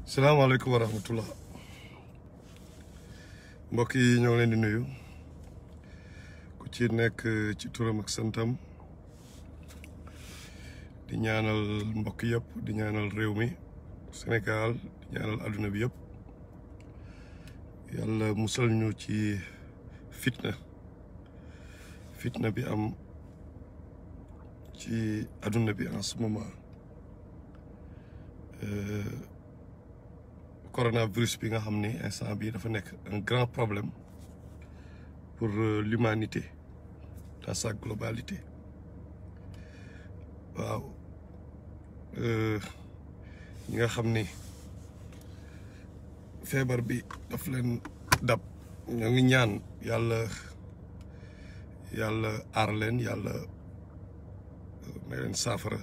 salaamaaleykum wa rahmatullah mbokk yi ñoo leen di nuyu ku ci nekk ci turam ak santam di ñaanal mbokk yëpp di ñaanal réew mi Sénégal di ñaanal àdduna bi yëpp yàlla musal ñu ci fitna bi am ci àdduna bi en ce moment coronavirus bi nga xam ni instant bi dafa nekk un grand problème pour l'humanité dans sa globalité waaw ñi nga xam ni feebar bi daf leen dab ñoo ngi ñaan yàlla aar leen yàlla may leen saafara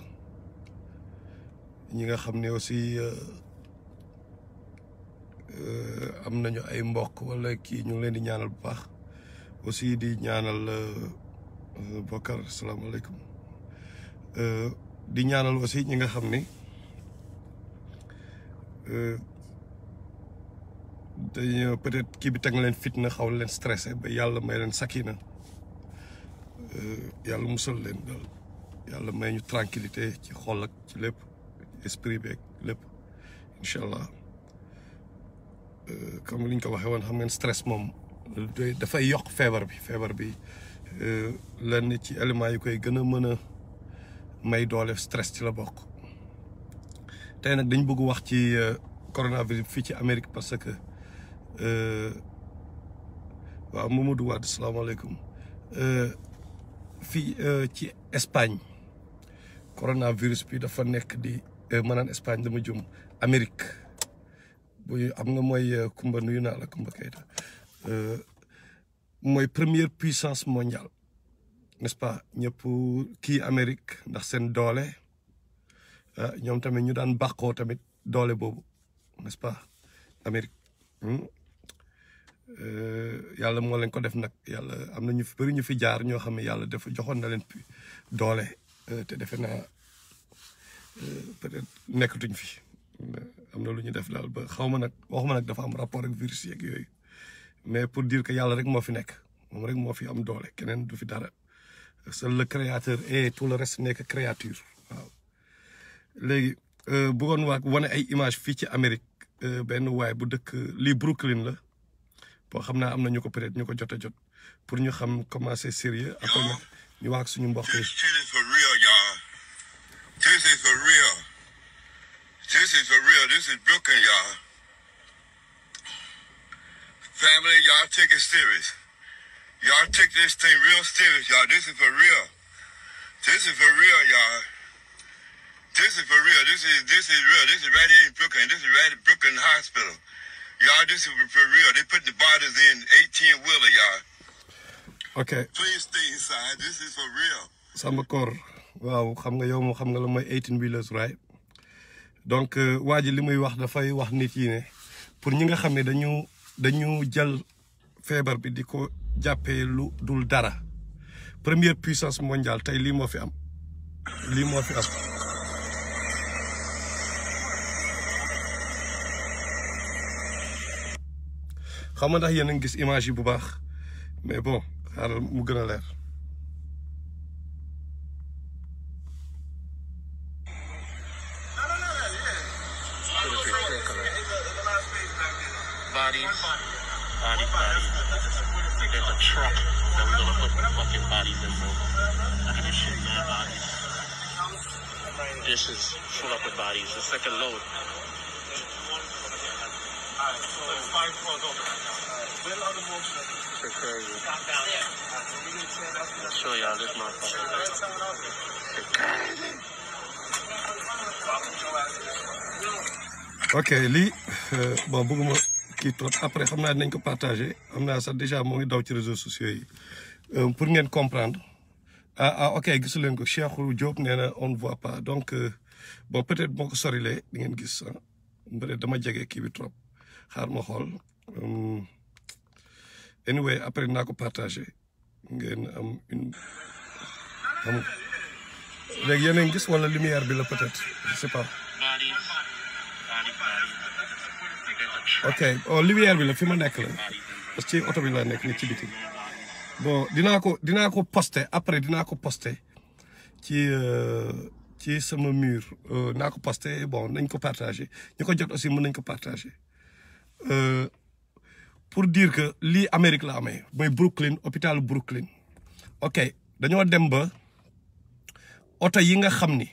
ñi nga xam ne aussi am nañu ay mbokk wala kii ñu ngi leen di ñaanal bu baax aussi di ñaanal Bokar salaamaaleykum di ñaanal aussi ñi nga xam ni dañu peut-être kii bi teg na leen fitna xaw leen stressé ba yàlla may leen sakina yàlla musal leen daal yàlla may ñu tranquillité ci xol ak ci lépp esprit beeg lépp incha allah comme li ñu ko waxee woon xam ngeen stress moom dafay yokk feebar bi lenn ci éléments yi koy gën a mën a may doole stress ci la bokk tey nag dañ bëgg wax ci coronavirus fii ci Amérique parce que waaw Mamadou Wade salaamaaleykum fii ci Espagne coronavirus bi dafa nekk di maanaam Espagne dama jum Amérique bu am nga mooy Kumba nuyu naa la Kumba Keita mooy première puissance mondiale n'est-ce pas ñëpp kii Amérique ndax seen doole ñoom tamit ñu daan bàqoo tamit doole boobu n'est-ce pas Amérique yàlla moo leen ko def nag yàlla am na ñu fi bëri ñu fi jaar ñoo xam ne yàlla dafa joxoon na leen doole te defe naa peut-être nekkatuñ fi am na lu ñu def daal ba xaw ma nag waxuma nag dafa am rapport ak virus yeeg yooyu mais pour dire que yàlla rek moo fi nekk moom rek moo fi am doole keneen du fi dara seul le créateur et tout le reste nekk créature waaw léegi bëggoon wane ay image fii ci Amérique benn waay bu dëkk lii Brooklyn la boo xam naa am na ñu ko peut-être ñu ko jot a jot pour ñu xam comment c'est sérieux après nag ñu wax ak suñu mbokk yi. This is for real, y'all. This is for real. This is for real. This is Brooklyn, y'all. Family, y'all take it serious. Y'all take this thing real serious, y'all. This is for real. This is for real, y'all. This is for real. This is real. This is right here in Brooklyn. This is right at Brooklyn Hospital. Y'all, this is for real. They put the bodies in 18-wheeler, y'all. Okay. Please stay inside. This is for real. Samba Kor waaw xam nga yow moom xam nga la mooy 18-wheelers right donc waa ji li muy wax dafay wax nit yi ne pour ñi nga xam ne dañu jël feebar bi di ko jàppee lu dul dara première puissance mondiale tey lii moo fi am xam nga ndax yéen a ngi gis image yi bu baax mais bon xaaral mu gën a leer. There's a truck that we're gonna put fucking bodies in, bro. Look at this shit, man. Bodies. This is full up with bodies. The second load. It's crazy. I'll show y'all this motherfucker. It's crazy. Ok lii bon bëgguma kii trop après xam naa dinañ ko partagé xam naa sax déjà moo ngi daw ci réseaux sociaux yi pour ngeen comprendre ok gisu leen ko Cheikhou Diop nee na on ne voit pas donc bon peut-être boo ko sorilee di ngeen gis peut-être dama jege kii bi trop xaar ma xool anyway après naa ko partagé ngeen am une xam léegi yéen a ngi gis wala lumière bi la peut-être je sais pas. ok lumière bi la fi ma nekk la parce que ci oto bi la nekk ni ci biti bon dinaa ko poster après dinaa ko poster ci sama mur naa ko poster bon nañ ko partager ñu ko jot aussi mën nañ ko partager pour dire que lii Amérique la amee mooy Brooklyn hôpital Brooklyn ok dañoo dem ba oto yi nga xam ni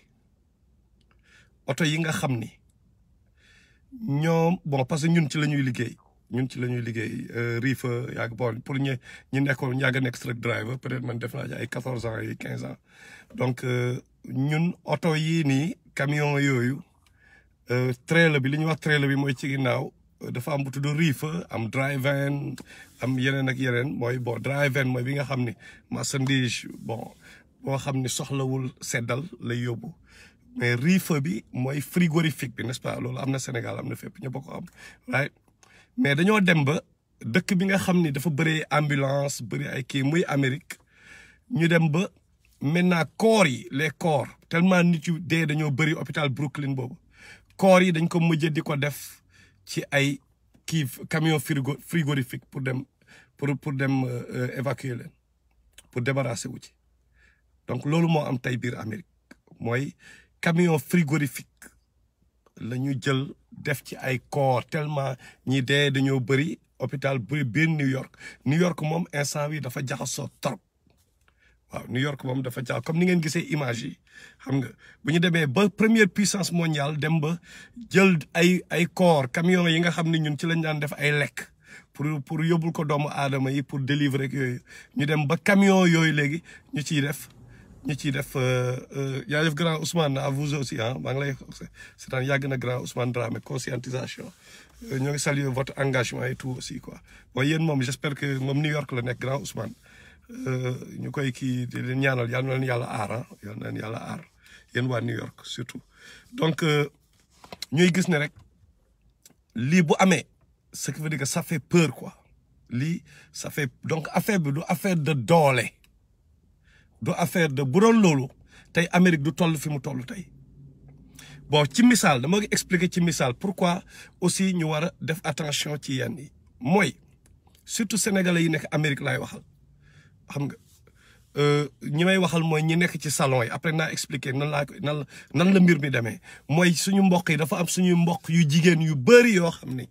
ñoom bon parce que ñun ci la ñuy liggéey riif yàgg bon pour ñu nekkoon yàgg nekk truck driver peut-être man def naa ay 14 ans yi 15 ans donc ñun oto yii nii camion yooyu trailer bi li ñuy wax trailer bi mooy ci ginnaaw dafa am bu tudd riif am dry van am yeneen ak yeneen mooy bon dry van mooy bi nga xam ni marchandise bon boo xam ni soxlawul seddal lay yóbbu mais riif bi mooy frigorifique bi n'est-ce pas loolu am na Sénégal am na fépp ñëpp ko am right mais dañoo dem ba dëkk bi nga xam ni dafa bëri ambulance bëri ay kii muy Amérique ñu dem ba maintenant corps yi les corps tellement nit yu dee dañoo bëri hôpital Brooklyn boobu corps yi dañ ko mujjee di ko def ci ay kii camion frigorifique pour dem évacuer leen pour débarrasser wu ci donc loolu moo am tey biir Amérique mooy camion frigorifique la ñu jël def ci ay corps tellement ñi dee dañoo bëri hôpital bëri biir New York moom instant bi dafa jaxasoo trop waaw New York moom dafa jaxasoo comme ni ngeen gisee image yi xam nga bu ñu demee ba première puissance mondiale dem ba jël ay corps camion yi nga xam ne ñun ci lañ daan def ay lekk pour yóbbul ko doomu aadama yi pour délivrer ak yooyu ñu dem ba camion yooyu léegi ñu ciy def yaa def grand Ousmane à vous aussi ah maa ngi lay c'est-à-dire yàgg na grand Ousmane Dramé conscientisation ñoo ngi saluer votre engagement et tout aussi quoi bon yéen moom j'espère que moom New York la nekk grand Ousmane ñu koy kii di leen ñaanal yal na leen yàlla aar yal na leen yàlla aar yéen waa New York surtout donc ñuy gis ne rek lii bu amee ce qui veut dire que ça fait peur quoi lii ça fait donc affaire bi du affaire de doole du affaire de bu doon loolu tey Amérique du toll fi mu toll tey bon ci misaal dama expliquer ci misaal pourquoi aussi ñu war a def attention ci yenn yi mooy surtout sénégalais yi nekk Amérique laay waxal xam nga ñi may waxal mooy ñi nekk ci salon yi après naa expliquer nan la mbir mi demee mooy suñu mbokk yi dafa am suñuy mbokk yu jigéen yu bëri yoo xam ni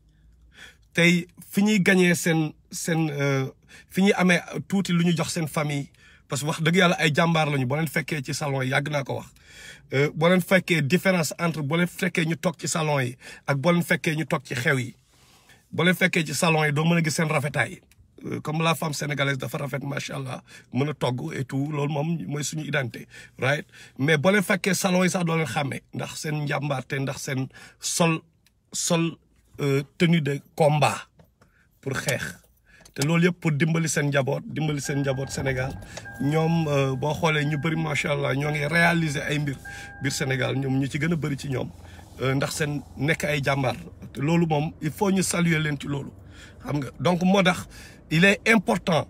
tey fi ñuy gañee seen fi ñuy amee tuuti lu ñu jox seen famille parce que wax dëgg yàlla ay jàmbaar lañu boo leen fekkee ci salon yi yàgg naa ko wax boo leen fekkee différence entre boo leen fekkee ñu toog ci salon yi ak boo leen fekkee ñu toog ci xew yi boo leen fekkee ci salon yi doo mën a gis seen rafetaay comme la femme sénégalaise dafa rafet macha allah mën a togg et tout loolu moom mooy suñu identité right mais boo leen fekkee salon yi sax doo leen xàmmee ndax seen njàmbaarte ndax seen sol tenue de combat pour xeex te loolu yëpp pour dimbali seen njaboot Sénégal ñoom boo xoolee ñu bëri macha allah ñoo ngi réaliser ay mbir biir Sénégal ñoom ñu ci gën a bëri ci ñoom ndax seen nekk ay jàmbaar te loolu moom il faut ñu saluer leen ci loolu xam nga donc moo tax il est important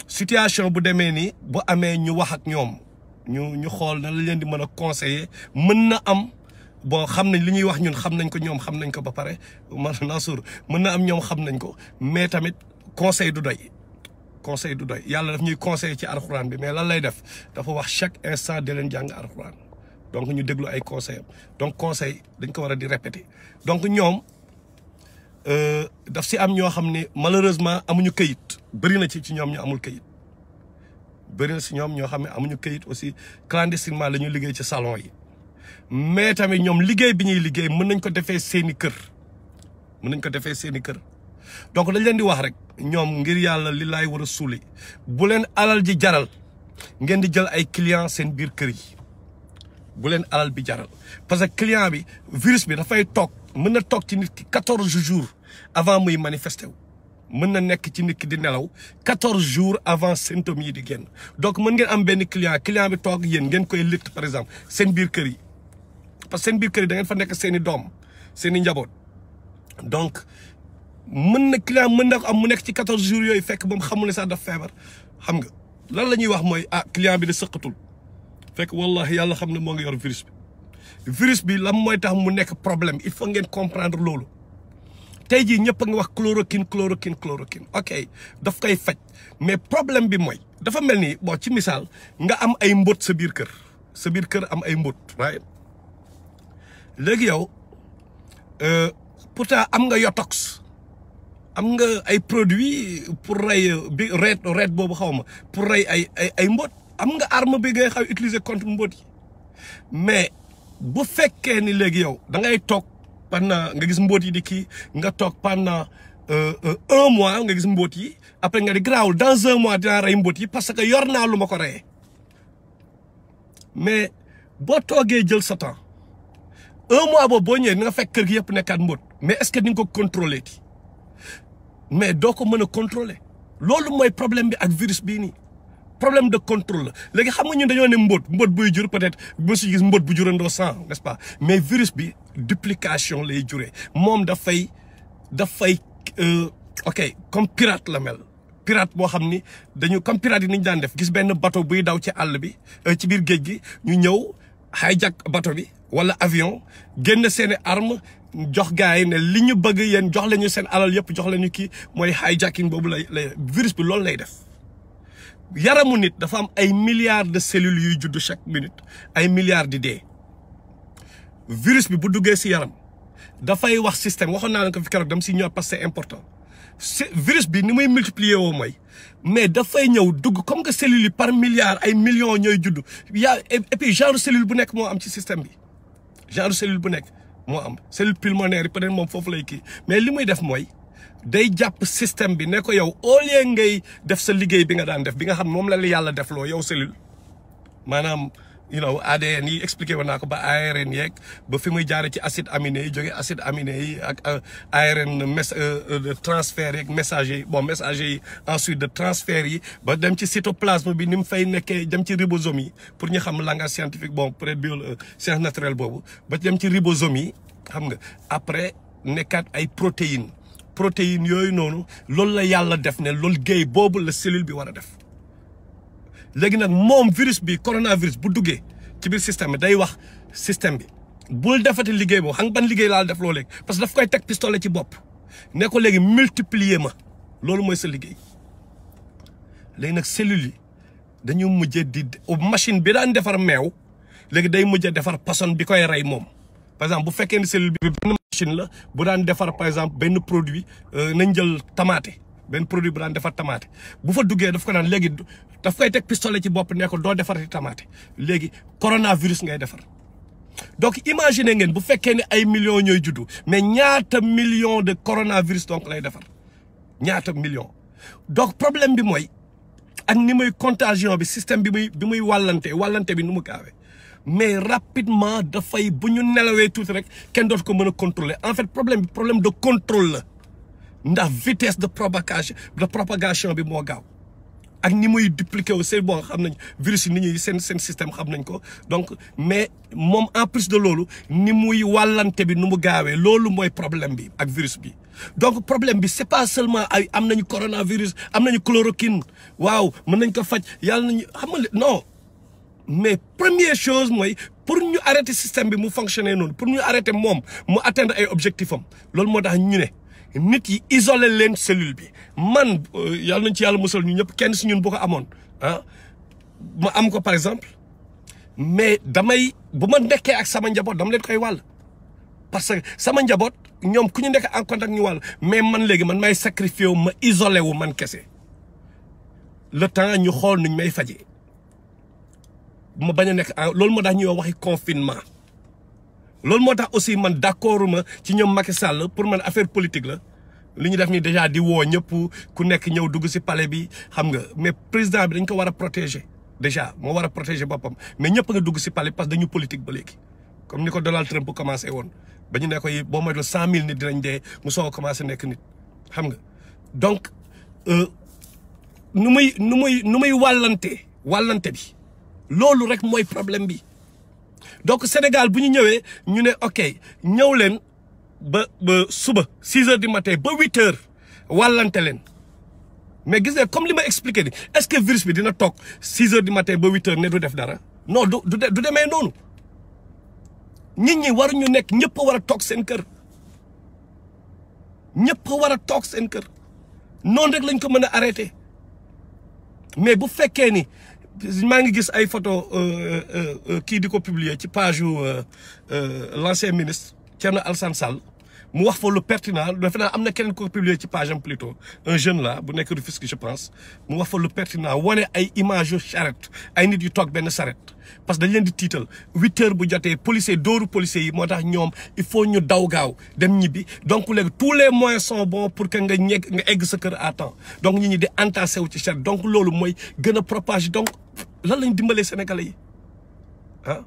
situation bu demee nii bu amee ñu wax ak ñoom ñu xool na la leen di mën a conseiller mën na am bon xam nañ li ñuy wax ñun xam nañ ko ñoom xam nañ ko ba pare man Nassour mën na am ñoom xam nañ ko mais tamit conseil du doy yàlla daf ñuy conseiller ci alxuraan bi mais lan lay def dafa wax chaque instant de leen jàng alxuraan donc ñu déglu ay conseil am donc conseil dañ ko war a di répéter donc ñoom daf si am ñoo xam ne malheureusement amuñu këyit bëri na ci ñoom ñu amul këyit bëri na si ñoom ñoo xam ne amuñu këyit aussi clandestinement la ñuy liggéey ci salon yi mais tamit ñoom liggéey bi ñuy liggéey mën nañ ko defee seeni kër donc dañ leen di wax rek ñoom ngir yàlla li laay war a suuli bu leen alal ji jaral ngeen di jël ay clients seen biir kër yi bu leen alal bi jaral parce que client bi virus bi dafay toog mën na toog ci nit ki 14 jours avant muy manifester wu mën na nekk ci nit ki di nelaw 14 jours avant symptômes yi di génn donc mën ngeen am benn client bi toog yéen ngeen koy litt par exemple seen biir kër yi parce que seen biir kër yi da ngeen fa nekk seen i doom seen i njaboot donc mën na client mën na ko am mu nekk ci 14 jours yooyu fekk moom xamul ne sax daf feebar xam nga lan la ñuy wax mooy client bi da sëqatul fekk wallahi yàlla xam ne moo ngi yor virus bi lan mooy tax mu nekk problème il faut ngeen comprendre loolu tey jii ñëpp a ngi wax chloroquine ok daf koy faj mais problème bi mooy dafa mel ni bon ci misaal nga am ay mbóot sa biir kër am ay mbóot right léegi yow pourtant am nga yotox am nga ay produits pour rey bi reet boobu xaw ma pour rey ay mbóot am nga arme bi ngay xaw utiliser contre mbóot yi mais bu fekkee ni léegi yow da ngay toog pendant nga gis mbóot yi di kii nga toog pendant 1 mois nga gis mbóot yi après nga di garaawul dans 1 mois dinaa rey mbóot yi parce que yor naa lu ma ko reyee mais boo toogee jël sa temps 1 mois boobu boo ñëwee nga fekk kër gi yëpp nekkaat mbóot mais est-ce que di nga ko contrôler ti mais doo ko mën a contrôler loolu mooy problème bi ak virus bii nii problème de contrôle la léegi xam nga ñun dañoo ne mbóot buy jur peut-être bu si gis mbóot bu jurandoo 100 n'est-ce pas mais virus bi duplication lay juree moom dafay ok comme pirate la mel pirate boo xam ni dañu comme pirate yi ni ñu daan def gis benn bateau buy daw ci àll bi ci biir géej gi ñu ñëw hijack bateau bi wala avion génn seeni arme jox gars yi ne li ñu bëgg yéen jox lañu seen alal yëpp jox lañu kii mooy hijacking boobu lay virus bi loolu lay def yaramu nit dafa am ay milliards de cellules yuy judd chaque minute ay milliards di dee virus bi bu duggee si yaram dafay wax système waxoon naa leen ko fi keroog dem si ñëw parce que c'est important virus bi ni muy multiplier woo mooy mais dafay ñëw dugg comme que cellules yi par milliards ay millions ñooy judd et puis genre cellule bu nekk moo am ci système bi genre cellule bu nekk moo am cellule pulmonaire yi peut-être moom foofu lay kii mais li muy def mooy day jàpp système bi ne ko yow au lieu ngay def sa liggéey bi nga daan def bi nga xam moom la yàlla def loo yow cellule maanaam ADN yi expliqué woon naa ko ba ARN yeeg ba fi muy jaare ci acide aminé yi jóge acide aminé yi ak ARN de transfert yeeg messager yi bon messager yi ensuite de transfert yi ba dem ci cytoplasme bi ni mu fay nekkee dem ci ribosome yi pour ñu xam langage scientifique bon peut-être science naturelle boobu ba dem ci ribosome yi xam nga après nekkaat ay protéines yooyu noonu loolu la yàlla def ne loolu géey boobu la cellule bi war a def léegi nag moom virus bi coronavirus bu duggee ci biir système bi day wax système bi bul defati liggéey boobu xam nga ban liggéey laa def loo léegi parce que daf koy teg pistolet ci bopp ne ko léegi multiplier ma loolu mooy sa liggéey léegi nag cellules yi dañu mujjee di machine bi daan defar meew léegi day mujjee defar poison bi koy rey moom par exemple bu fekkee ni cellule bi benn machine la bu daan defar par exemple benn produit nañ jël tamaate benn produit bu daan defar tamaate bu fa duggee daf ko daan léegi daf koy teg pistolet ci bopp ne ko doo defarati tamaate léegi coronavirus ngay defar donc imaginez ngeen bu fekkee ne ay millions ñooy juddu mais ñaata millions de coronavirus donc lay defar ñaata millions donc problème bi mooy ak ni muy contagion bi système bi muy wàllante bi nu mu gaawee mais rapidement dafay bu ñu nelawee tuuti rek kenn dootu ko mën a contrôler en fait problème bi problème de contrôle la ndax vitesse de propagation bi moo gaaw ak ni muy dupliquer wu c'est bon xam nañ virus yi nit ñi seen système xam nañ ko donc mais moom en plus de loolu ni muy wàllante bi nu mu gaawee loolu mooy problème bi ak virus bi donc problème bi c'est pas seulement ay am nañu coronavirus am nañu chloroquine waaw mën nañ ko faj yàlla nañu xam nga non mais première chose mooy pour ñu arrêter système bi mu fonctionner noonu pour ñu arrêter moom mu atteindre ay objectifs am loolu moo tax ñu ne nit yi isoler leen cellule bi man yàlla nañ ci yàlla musal ñu ñëpp kenn si ñun bu ko amoon ma am ko par exemple mais bu ma nekkee ak sama njaboot dama leen koy wàll parce que sama njaboot ñoom ku ñu nekk en contact ñu wàll mais man léegi man may sacrifié wu ma isolé wu man kese le temps ñu xool nuñ may fajee ma bañ a nekk loolu moo tax ñuy waxi confinement loolu moo tax aussi man d'accorduma ci ñoom Macky Sall pour man affaire politique la li ñu def ni déjà di woo ñëpp ku nekk ñëw dugg ci palais bi xam nga mais président bi dañ ko war a protéger déjà moo war a protéger boppam mais ñëpp nga dugg ci palais parce que dañu politique ba léegi comme ni ko Donald Trump commencé woon ba ñu ne ko boo moytuwul 100 000 nit dinañ dee mu soog a commencé nekk nit xam nga donc nu muy wàllante bi loolu rek mooy problème bi donc Sénégal bu ñu ñëwee ñu ne ok ñëw leen ba suba 6 heures du matin ba 8 heures wàllante leen mais gis nga comme li ma expliqué ni est-ce que virus bi dina toog 6 heures du matin ba 8 heures ne du def dara non du demee noonu nit ñi waruñu nekk ñëpp a war a toog seen kër ñëpp war a toog seen kër noonu rek lañ ko mën a arrêté mais bu fekkee ni maa ngi gis ay photo kii di ko publier ci page yu l'ancien ministre Thierno Alassane Sall mu wax fa lu pertinent defe naa am na keneen ko publier ci page am plutôt un jeune là bu nekk Rufisque je pense mu wax fa lu pertinent wane ay image yu charrette ay nit yu toog benn charrette parce que dañ leen di tiital 8 heures bu jotee policier dóoru policier yi moo tax ñoom il faut ñu daw gaaw dem ñibbi donc léegi tous les moyens sont bons pour que nga egg sa kër à temps donc ñi di entassé wu ci charrette donc loolu mooy gën a propager donc lan lañ dimbalee Sénégalais yi ah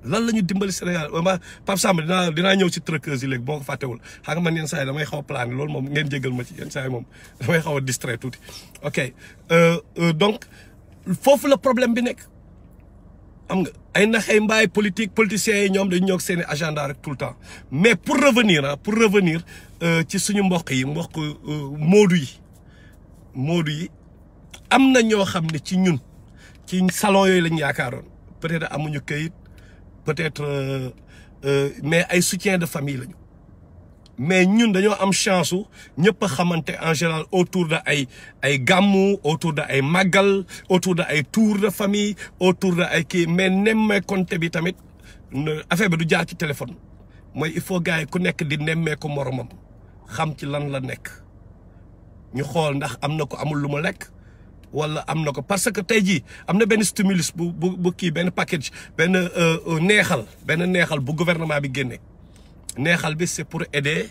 lan la ñu dimbali Sénégal ma Pape Samba dinaa ñëw ci truqueuse yi léegi boo ko fàttewul xam nga man yenn saa yi damay xaw a plané loolu moom ngeen jégal ma ci yenn saa yi moom damay xaw a distrait tuuti ok donc foofu la problème bi nekk xam nga ay naxey mbaay politiciens yi ñoom dañu ñëw seen i agenda rek tout le temps mais pour revenir ci suñu mbokk yi moodu yi am na ñoo xam ne ci ñun ci salon yooyu lañu yaakaaroon peut-être amuñu kayit peut-être mais ay soutien de famille lañu mais ñun dañoo am chance ñëpp a xamante en général autour de ay gàmmu autour de ay màggal autour de ay tour de famille autour de ay kii mais nemmee compte bi tamit affaire bi du jaar ci téléphone mooy il faut gars yi ku nekk di nemmee ko moromam xam ci lan la nekk ñu xool ndax am na ko amul lu mu lekk wala am na ko parce que tey jii am na benn stimulus bu kii benn package benn neexal bu gouvernement bi génne neexal bi c'est pour aider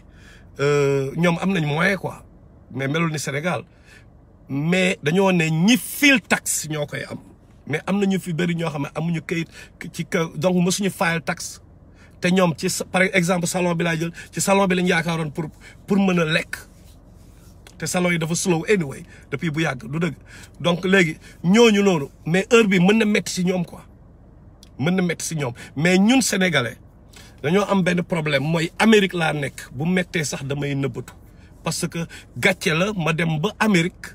ñoom am nañ moyen quoi mais melul ni Sénégal mais dañoo ne ñi fil taxe ñoo koy am mais am na ñu fi bëri ñoo xam ne amuñu kayit ci donc mosuñu fayal taxe te ñoom ci par exemple salon bi laa jël ci salon bi lañ yaakaaroon pour mën a lekk te salon yi dafa slow anyway depuis bu yàgg du dëgg donc léegi ñooñu noonu mais heure bi mën na métti si ñoom quoi mën na métti si ñoom mais ñun sénégalais dañoo am benn problème mooy Amérique laa nekk bu méttee sax damay nëbbatu parce que gàcce la ma dem ba Amérique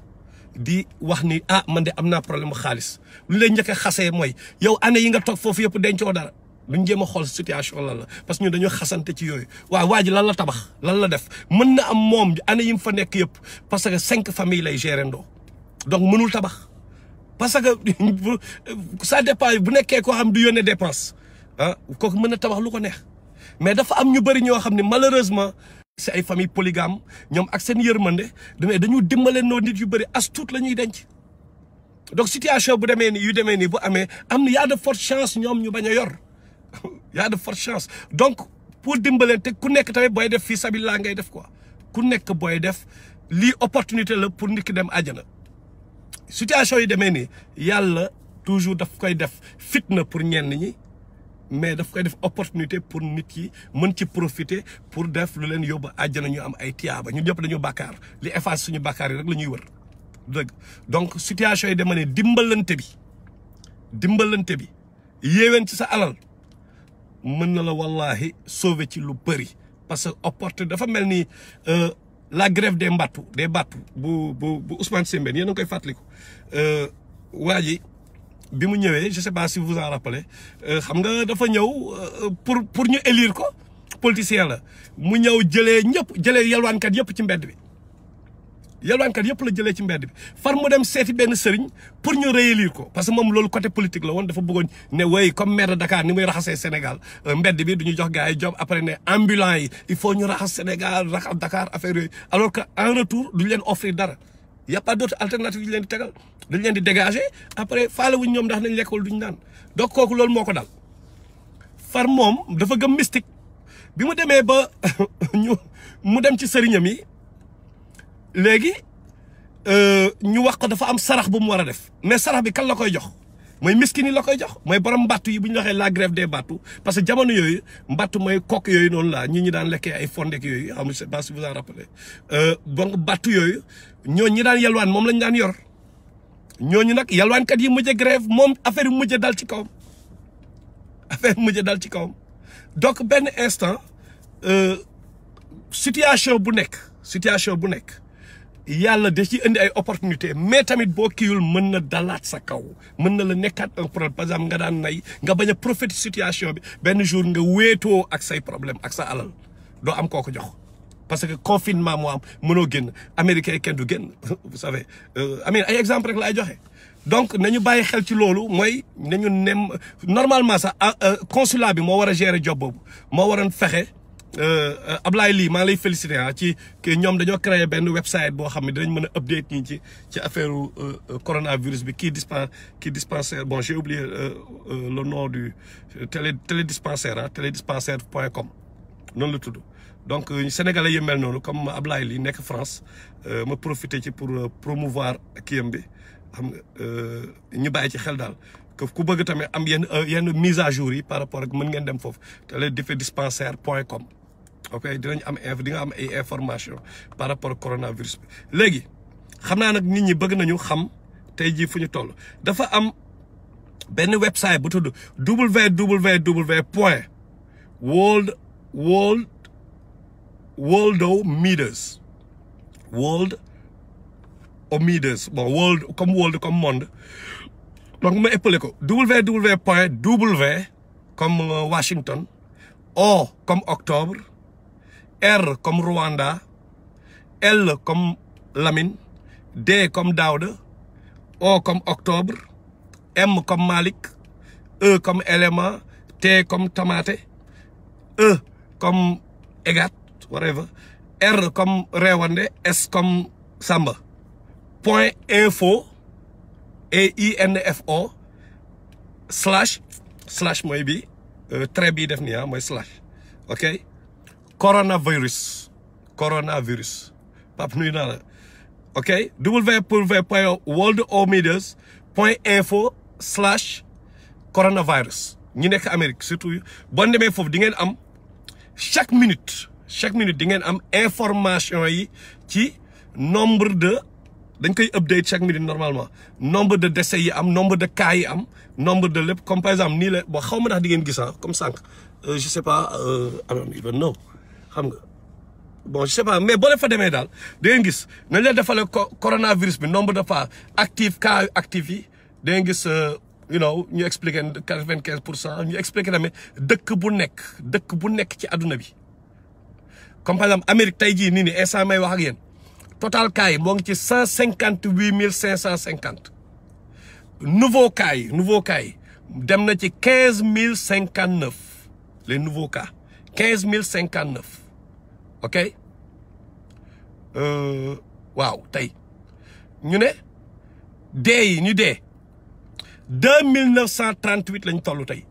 di wax ni man de am naa problème mu xaalis lu leen njëkk a xasee mooy yow année yi nga toog foofu yëpp dencoo dara duñ jéem a xool situation lan la parce que ñun dañoo xasante ci yooyu waaw waa ji lan la tabax lan la def mën na am moom année yi mu fa nekk yëpp parce que 5 familles lay gérer ndoo donc mënul tabax parce que ça dépend bu nekkee koo xam du yónnee dépense kooku mën na tabax lu ko neex mais dafa am ñu bëri ñoo xam ne malheureusement c'est ay famille polygame ñoom ak seen yërmande mais dañu dimbale noo nit yu bëri as tuut la ñuy denc donc situation bu demee nii yu demee nii bu amee am na y a de fortes chances ñoom ñu bañ a yor y a de fortes chances donc pour dimbalante ku nekk tamit booy def fii sabilillah ngay def quoi ku nekk booy def lii opportunité la pour nit ki dem àjjana situation yi demee nii yàlla toujours daf koy def fitna pour ñenn ñi mais daf koy def opportunité pour nit yi mën ci profiter pour def lu leen yóbbu àjjana ñu am ay tiyaaba ñun ñëpp dañu bàkkaar li efface suñu bàkkaar yi rek la ñuy wër dëgg donc situation yi dama ne dimbalante bi yéeween ci sa alal mën na la wallahi sauver ci lu bëri parce que opportunité dafa mel ni la grève des battu bu Ousmane Sembène yéen a ngi koy fàttaliku waa ji bi mu ñëwee je sais pas si vous en rappelez xam nga dafa ñëw pour ñu élire ko politicien la mu ñëw jëlee yalwaankat yëpp ci mbedd bi yalwaankat yëpp la jëlee ci mbedd bi far mu dem seeti benn sëriñ pour ñu réélire ko parce que moom loolu côté politique la woon dafa bëggoon ne way comme maire de Dakar ni muy raxasee Sénégal mbedd bi du ñu jox gars yi job après ne ambulant yi il faut ñu raxas Sénégal raxas Dakar affaire yooyu alors que en retour duñu leen offrir dara y a pas d'autre alternative yu leen di tegal dañ leen di dégager après faale wuñ ñoom ndax nañ lekkul duñ naan donc kooku loolu moo ko dal far moom dafa gëm mystique bi mu demee ba mu dem ci sëriñam yi léegi ñu wax ko dafa am sarax bu mu war a def mais sarax bi kan la koy jox mooy miskin yi la koy jox mooy borom mbattu yi bu ñu waxee la grève des battu parce que jamono yooyu mbattu mooy kokk yooyu noonu la ñi daan lekkee ay fondek yooyu xam je sais pas si vous en rappelez donc battu yooyu ñooñu ñi daan yalwaan moom lañ daan yor ñooñu nag yalwaankat yi mujj grève moom affaire yi mujj dal ci kawam donc benn instant situation bu nekk yàlla da ci indi ay opportunité mais tamit boo kiiwul mën na dalaat sa kaw mën na la nekkaat un problème par exemple nga daan nay nga bañ a profiter situation bi benn jour nga wéetoo ak say problème ak sa alal doo am koo ko jox parce que confinement moo am mënoo génn américain kenn du génn vous savez ay exemple rek laay joxe donc nañu bàyyi xel ci loolu mooy nañu nem normalement sax consulat bi moo war a gérer job boobu moo waroon fexe Ablaye lii maa lay féliciter ci ñoom dañoo créer benn website boo xam ne dinañ mën a update ñi ci affaire coronavirus bi kii dispensaire bon j'ai oublié le nom du télédispensaire télédispensaire.com noonu la tudd donc sénégalais yi mel noonu comme Ablaye lii nekk France ma profiter ci pour promouvoir kiyam bi xam nga ñu bàyyi ci xel daal ku bëgg tamit am yenn mise à jour yi par rapport ak mën ngeen dem foofu télédispensaire.com ok dinañ am di nga am ay information par rapport ak coronavirus bi léegi xam naa nag nit ñi bëgg nañu xam tey jii fu ñu toll dafa am benn website bu tudd Worldometers bon world comme monde donc ma ëppale ko www comme Washington O comme octobre R comme Rwanda L comme Lamine D comme Daouda O comme octobre M comme Malik E comme élément T comme tomate E comme égat whatever R comme Rewande S comme Samba .info info slash mooy bi trait bii def nii mooy slash ok coronavirus Pape nuyu naa la ok www.worldometers.info /coronavirus ñi nekk Amérique surtout boo demee foofu di ngeen am chaque minute di ngeen am information yi ci nombre de dañ koy update chaque minute normalement nombre de décès yi am nombre de cas yi am nombre de lépp comme par exemple nii la bon xaw ma ndax di ngeen gis comme sànq je sais pas I don't even know xam nga bon je sais pas mais boo leen fa demee daal da ngeen gis nañ leen defalee coronavirus bi nombre de fois actif cas actifs yi da ngeen gis ñu expliqué 95% ñu expliqué tamit dëkk bu nekk ci adduna bi comme par exemple Amérique tey jii nii nii instant may wax ak yéen total cas yi moo ngi ci 158 550 nouveaux cas yi dem na ci 15 059 les nouveaux cas 15 059 ok waaw tey ñu ne dee ñu dee 2938 lañ toll tey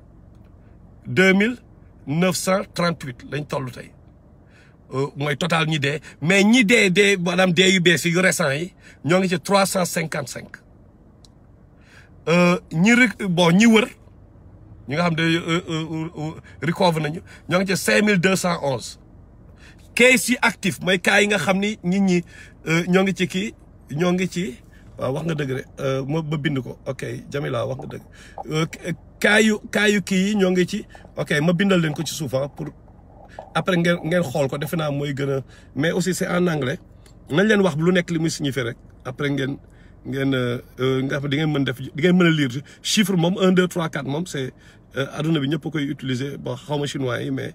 2938 lañ toll tey mooy total ñi dee mais ñi dee maanaam dee yu bees yu récent yi ñoo ngi ci 355 ñi wër ñi nga xam ne recover nañu ñoo ngi ci 5211 cas yi actif mooy cas yi nga xam ni nit ñi ñoo ngi ci waaw wax nga dëgg rek ma bind ko ok Jamila wax nga dëgg cas yu kii yi ñoo ngi ci ok ma bindal leen ko ci suuf pour après ngeen xool ko defe naa mooy gën a mais aussi c'est en anglais nañ leen wax lu nekk li muy signifier rek après ngeen nga xam di ngeen mën def di ngeen mën a lire chiffre moom 1 2 3 4 moom c'est adduna bi ñëpp a koy utiliser bon xaw ma chinois yi mais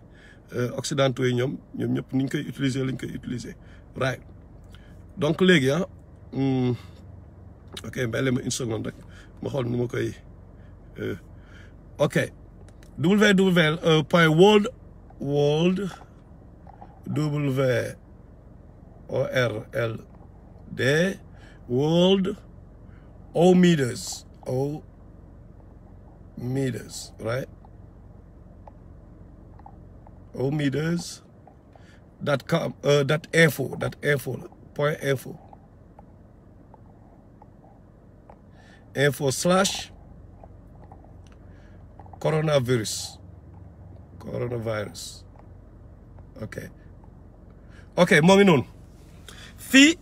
occidentaux yi ñoom ñëpp ni ñu koy utiliser lañ koy utiliser right donc léegi ok mbéy ma une seconde rek ma xool nu ma koy ok www.world Worldometers right ometers.com .info info / coronavirus ok moo ngi noonu fii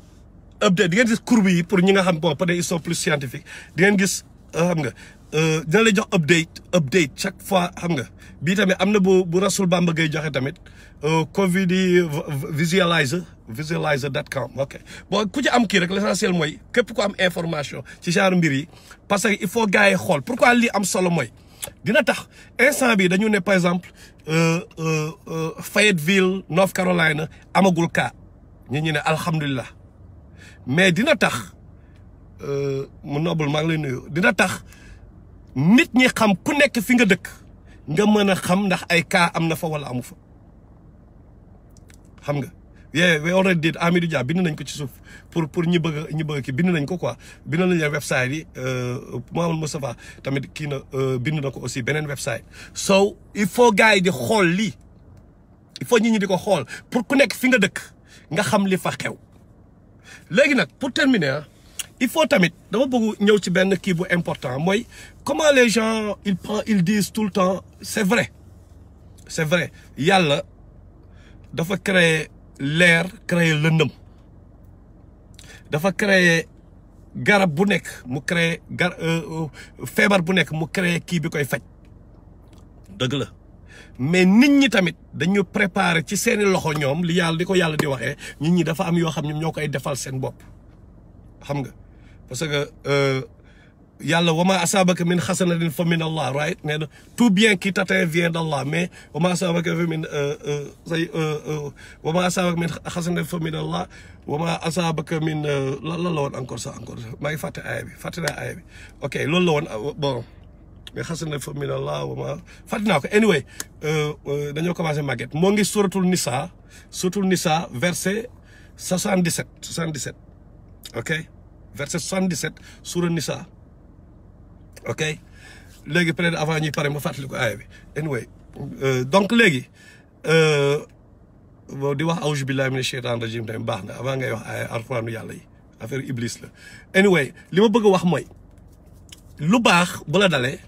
update di ngeen gis courbe yi pour ñi nga xam bon peut-être ils sont plus scientifiques di ngeen gis xam nga dina lay jox update chaque fois xam nga bii tamit am na bu Rasoul Bamba Gueye joxe tamit covid visualizer.com ok bon ku ci am kii rek l'essentiel mooy képp ku am information ci genre mbir yi parce que il faut gars yi xool pourquoi lii am solo mooy dina tax instant bi dañu ne par exemple Fayetteville North Carolina amagul cas ñu ne alhamdulilah mais dina tax mu nobul maa ngi lay nuyu dina tax nit ñi xam ku nekk fi nga dëkk nga mën a xam ndax ay cas am na fa wala amu fa xam nga we already did Amidou Dia bind nañ ko ci suuf pour ñi bëgg ki bind nañ ko quoi bind nañ leen website yi Mouhamadou Moustapha tamit kii na bind na ko aussi beneen website so il faut gars yi di xool lii il faut nit ñi di ko xool pour ku nekk fi nga dëkk nga xam li fa xew léegi nag pour terminer il faut tamit dama bëgg ñëw ci benn kii bu important mooy comment les gens ils disent tout le temps c'est vrai yàlla dafa créer leer créer lëndëm dafa créer garab bu nekk mu créer feebar bu nekk mu créer kii bi koy faj dëgg la mais nit ñi tamit dañu préparer ci seeni loxo ñoom li yàlla di ko yàlla di waxee nit ñi dafa am yoo xam ne ñoo koy defal seen bopp xam nga parce que yàlla wama asabaka min xasanatin fa min Allah right nee na tout bien qui t'atteint vient d'Allah mais wama asabaka min wama asabaka min xasanatin fa min Allah wama asabaka min lan la woon encore maa ngi fàtte naa aaya bi ok loolu la woon bon mais xasanatin fa min Allah wama fàtte naa ko anyway dañoo commencé màgget moo ngi suratul Nisa verset 77 ok verset 77 sura Nisa ok léegi peut-être avant ñuy pare ma fàttali ko aaya bi anyway donc léegi di wax awju billahi mina sheytaan rajim tamit baax na avant ngay wax aaya alxuraanu yàlla yi affaire iblis la anyway li ma bëgg a wax mooy lu baax bu la dalee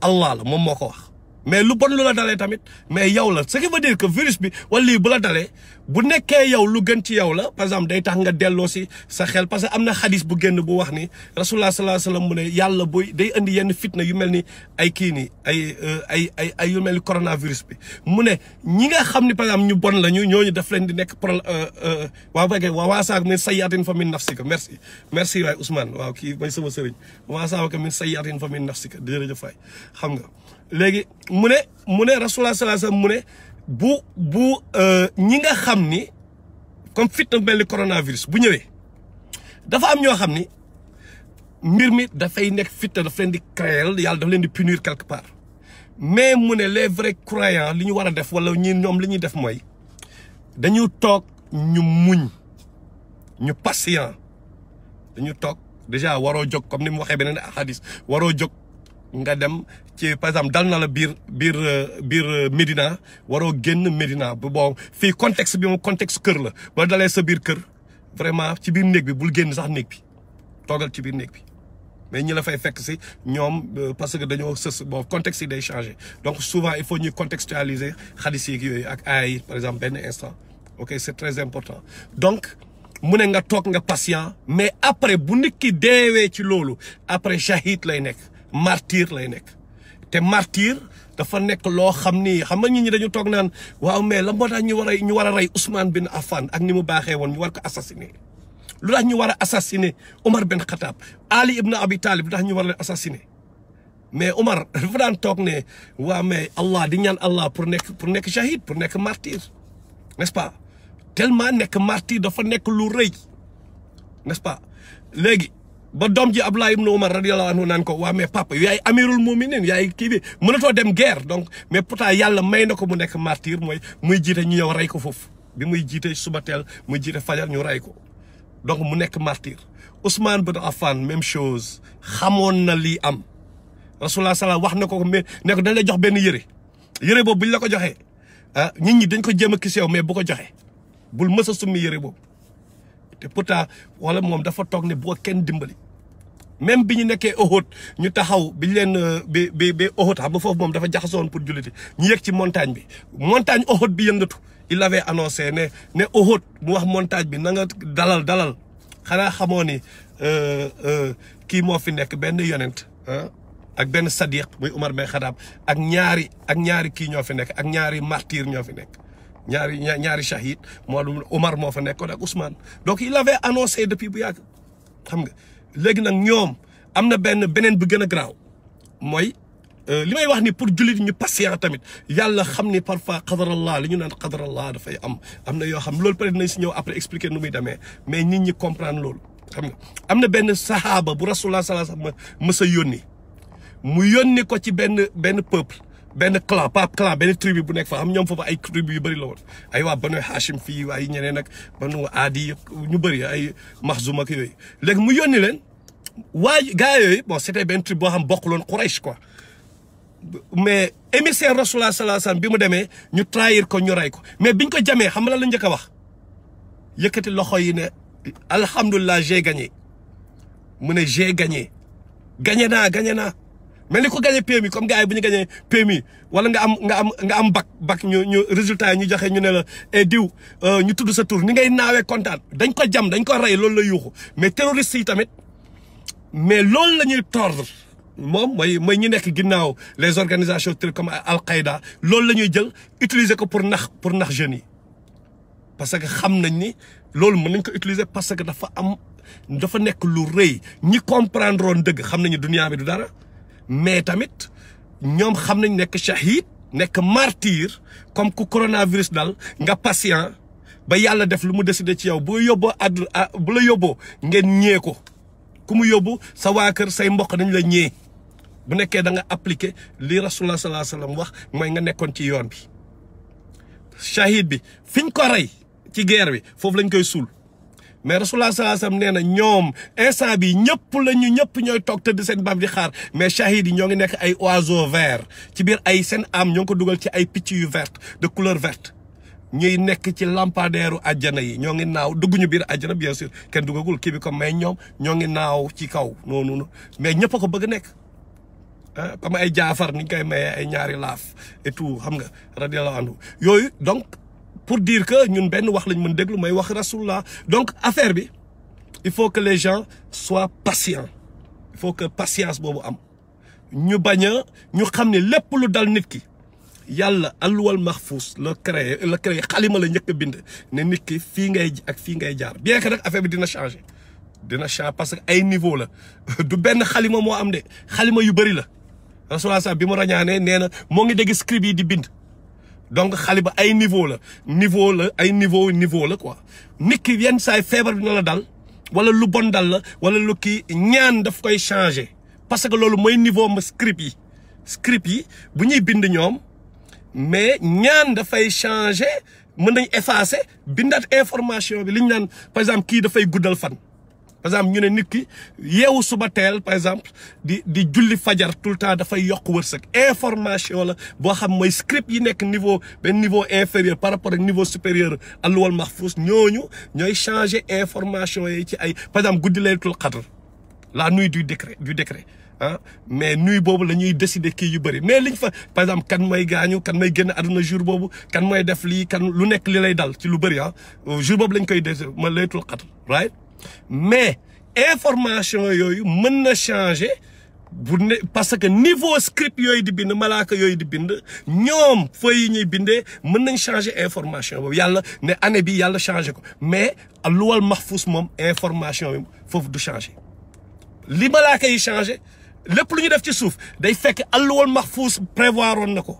Allah la moom moo ko wax mais lu bon lu la dalee tamit mais yow la ce qui veut dire que virus bi wala lii bu la dalee bu nekkee yow lu gën ci yow la par exemple day tax nga delloo si sa xel parce que am na xadis bu génn bu wax ni rasulullah sallallahu alayhi wasallam mu ne yàlla buy day indi yenn fitna yu mel ni ay kii nii ay yu mel ni coronavirus bi mu ne ñi nga xam ni par exemple ñu bon lañu ñooñu daf leen di nekk waaw fekkee waa saak min sayyatin fa min nafsika merci waay Ousmane waaw kii mooy sama sëriñ waa saaka min sayyatin fa min nafsika jërëjëf waay xam nga léegi mu ne rasulullah sallallahu alayhi wasallam mu ne bu ñi nga xam ni comme fitna mel ni coronavirus bu ñëwee dafa am ñoo xam ni mbir mi dafay nekk fitna daf leen di créer yàlla daf leen di punir quelque part mais mu ne les vrais croyants li ñu war a def wala ñoom li ñuy def mooy dañu toog ñu muñ ñu patient dañu toog déjà waroo jóg comme ni mu waxee beneen hadis waroo jóg nga dem ci par exemple dal na la biir Médina waroo génn Médina bu bon fii contexte bi moom contexte kër la ba dalee sa biir kër vraiment ci biir néeg bi bul génn sax néeg bi toogal ci biir néeg bi mais ñi la fay fekk si ñoom parce que dañoo sës bon contexte yi day changer donc souvent il faut ñuy contextualiser xadis yi yooyu ak aay yi par exemple benn instant ok c'est très important donc mu ne nga toog nga patient mais après bu nit ki deewee ci loolu après shahid lay nekk martyr lay nekk te martyr dafa nekk loo xam ni xam nga nit ñi dañu toog naan waaw mais la moo tax ñu war a rey Ousmane bin Affan ak ni mu baaxee woon ñu war ko assassiner lu tax ñu war a assassiner Omar ben Khattab Ali ibn Abi Talib lu tax ñu war a assassiner mais Omar dafa daan toog ne waaw mais Allah di ñaan Allah pour nekk shahid pour nekk martyr n'est-ce pas tellement nekk martyr dafa nekk lu rëy n'est-ce pas léegi ba doom ji Abdullah ibn Umar radiyallahu anhu naan ko waa mais papa yaay amirul muminin yaay kii bi mënatoo dem guerre donc mais pourtant yàlla may na ko mu nekk martyr mooy muy jiite ñu ñëw rey ko foofu bi muy jiite suba teel muy jiite fajar ñu rey ko donc mu nekk martyr Ousmane bin Affan même chose xamoon na lii am rasulullah sallallahu wax na ko mais ne ko dañ lay jox benn yëre boobu buñ la ko joxee nit ñi dañ ko jéem a kis yow mais bu ko joxee bul mës a summi yëre boobu te pourtant wala moom dafa toog ne boo kenn dimbali même bi ñu nekkee Uhud ñu taxaw bi leen bi Uhud xam nga foofu moom dafa jaxasoon pour julliti ñu yëg ci montagne Uhud bi yëngatu il avait annoncé ne Uhud mu wax montagne bi na nga dalal xanaa xamoo ni kii moo fi nekk benn yonent ak benn sadiq muy Umar bin Khattab ak ñaari kii ñoo fi nekk ak ñaari martyr ñoo fi nekk ñaari shahid moo Umar moo fa nekkoon ak Ousmane donc il avait annoncé depuis bu yàgg xam nga léegi nag ñoom am na beneen bu gën a garaaw mooy li may wax ni pour jullit ñu patient tamit yàlla xam ni parfois qadarallah li ñu naan qadarallah dafay am na yoo xam loolu peut-être nañ si ñëw après expliquer nu muy demee mais nit ñi comprendre loolu xam nga am na benn sahaaba bu rasulullah sallallahu alayhi wasallam mës a yónni mu yónni ko ci benn peuple benn clan pas clan benn tribu bu nekk fa xam ñoom foofu ay tribu yu bëri la woon ay waa Banu Hashim fii ay ñeneen ak Banu Adi ñu bëri ay Maxzum ak yooyu léegi mu yónni leen gars yooyu bon c'était benn tribu boo xam bokkuloon Quraysh quoi mais émissaire Rasulullah sallallahu alayhi wasallam bi mu demee ñu trahir ko ñu rey ko mais biñ ko jamee xam nga la njëkk a wax yëkkati loxo yi ne alhamdulilah j'ai gagné mu ne j'ai gagné naa mel ni ko gagné PMI comme gars yi bu ñu gagné PMI wala nga am bac ñu résultat yi ñu joxe ñu ne la diw ñu tudd sa tur ni ngay naawee kontaan dañ ko jam dañ ko rey loolu la yuuxu mais terroristes yi tamit mais loolu la ñuy tordre moom mooy ñu nekk ginnaaw les organisations comme Al-Qaïda loolu la ñuy jël utiliser ko pour nax jeunes yi parce que xam nañ ni loolu mën nañ ko utiliser parce que dafa nekk lu rëy ñi comprendre woon dëgg xam nañu dunia bi du dara mais tamit ñoom xam nañ nekk shahid nekk martyr comme ku coronavirus dal nga patient ba yàlla def lu mu décider ci yow bu la yóbboo ngeen ñee ko ku mu yóbbu sa waa kër say mbokk dañ la ñee bu nekkee da nga appliquer li rasulullah sallallahu alayhi wasallam wax mooy nga nekkoon ci yoon bi shahid bi fiñ ko rey ci guerre bi foofu lañ koy suul mais rasulullah sallallahu alayhi wasallam nee na ñoom instant bi ñëpp ñooy toog tëdd seen baab di xaar mais shahid yi ñoo ngi nekk ay oiseaux verts ci biir ay seen am ñoo ngi ko dugal ci ay picc yu verte de couleur verte ñuy nekk ci lampadaire àjjana yi ñoo ngi naaw dugguñu biir àjjana bien sûr kenn duggagul kii bi comme mais ñoom ñoo ngi naaw ci kaw noonu mais ñëpp a ko bëgg nekk ah comme ay jaafar ni ñu koy mayee ay ñaari laaf et tout xam nga radiyallahu anhu yooyu donc pour dire que ñun benn wax lañ mën déglu may wax rasulullah donc affaire bi il faut que les gens soient patients il faut que patience boobu am ñu bañ a ñu xam ne lépp lu dal nit ki yàlla alluwal mahfous la créé xalima la njëkk a bind ne nit ki fii ngay jaar bien que nag affaire bi dina changer parce que ay niveau la du benn xalima moo am de xalima yu bëri la rasulullah sax bi mu rañaanee nee na moo ngi dégg scribe yi di bind donc xalima ay niveau la ay niveau la quoi nit ki yenn saay feebar bi na la dal wala lu bon dal la wala lu kii ñaan daf koy changer parce que loolu mooy niveau ma scribe yi bu ñuy bind ñoom mais ñaan dafay changer mën nañ effacer bindaat information bi li ñu naan par exemple kii dafay guddal fan par exemple ñu ne nit ki yeewu suba teel par exemple di julli fajar tout le temps dafay yokk wërsëg information la boo xam mooy script yi nekk benn niveau inférieur par rapport ak niveau supérieur alluwal mahfous ñooñu ñooy changer information yi ci ay par exemple guddi laylatul qadr la nuit du décret ah mais nuit boobu la ñuy décider kii yu bëri mais liñ fa par exemple kan mooy gaañu kan mooy génn àdduna jour boobu kan mooy def lii kan lu nekk li lay dal ci lu bëri jour boobu lañ koy décider ma laylatul qadr right mais information yooyu mën na changer parce que niveau script yooyu di bind malaaka yooyu di bind ñoom feuilles yi ñuy bindee mën nañ changer information boobu yàlla ne année bi yàlla changer ko mais alluwal mahfous moom information bi foofu du changer li malaaka yi changer lépp lu ñu def ci suuf day fekk alluwal mahfous prévoir woon na ko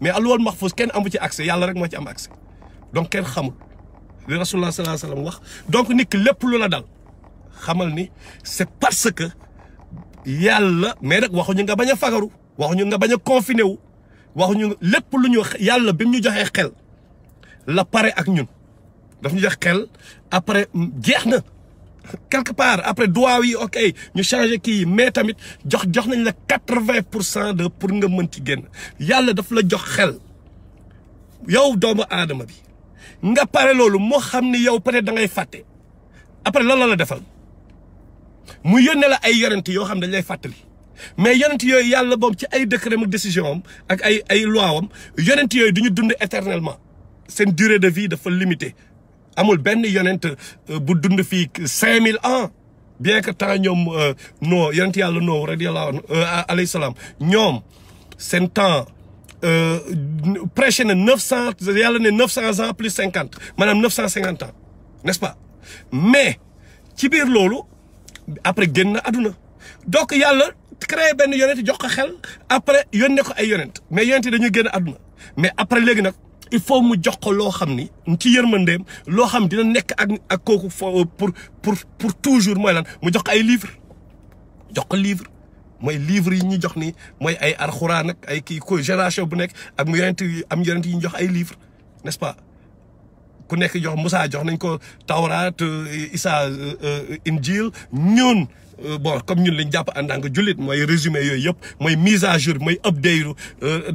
mais alluwal mahfous kenn amu ci accès yàlla rek moo ci am accès donc kenn xamul li rasulullah sallallahu alayhi wasallam wax donc nit ki lépp lu la dal xamal ni c'est parce que yàlla mais nag waxuñu nga bañ a fagaru waxuñu nga bañ a confiné wu waxuñu lépp lu ñu yàlla bi mu ñu joxee xel la pare ak ñun daf ñu jox xel après jeex na quelque part après doigt yi ok ñu changé kii yi mais tamit jox nañ la 80% de pour nga mën ci génn yàlla daf la jox xel yow doomu aadama bi nga pare loolu moo xam ni yow peut-être da ngay fàtte après loolu la defal mu yónnee la ay yonent yoo xam dañ lay fàttali mais yonent yooyu yàlla moom ci ay décret ak décision am ak ay loi am yonent yooyu du ñu dund éternellement seen durée de vie dafa limité amul benn yonent bu dund fii 5000 ans bien que temps ñoom non yonent yàlla noo radiyallahu anhu alayhi salaam ñoom seen temps prêché na 900 yàlla ne 900 ans plus 50 maanaam 950 ans n'est-ce pas mais ci biir loolu après génn na àdduna donc yàlla créé benn yonent jox ko xel après yónnee ko ay yonent mais yonent yi dañuy génn àdduna mais après léegi nag il faut mu jox ko loo xam ni ci yërmandeem loo xam dina nekk ak kooku pour toujours mooy lan mu jox ko ay livre jox ko livre mooy livre yi ñuy jox ni mooy ay alxuraan ak ay kii ko génération bu nekk ak mu yonent yi ñu jox ay livre n'est-ce pas ku nekk jox Moussa jox nañ ko Tawraat Isa Injil ñun bon comme ñun lañ jàpp en tant que jullit mooy résumé yooyu yëpp mooy mise à jour mooy update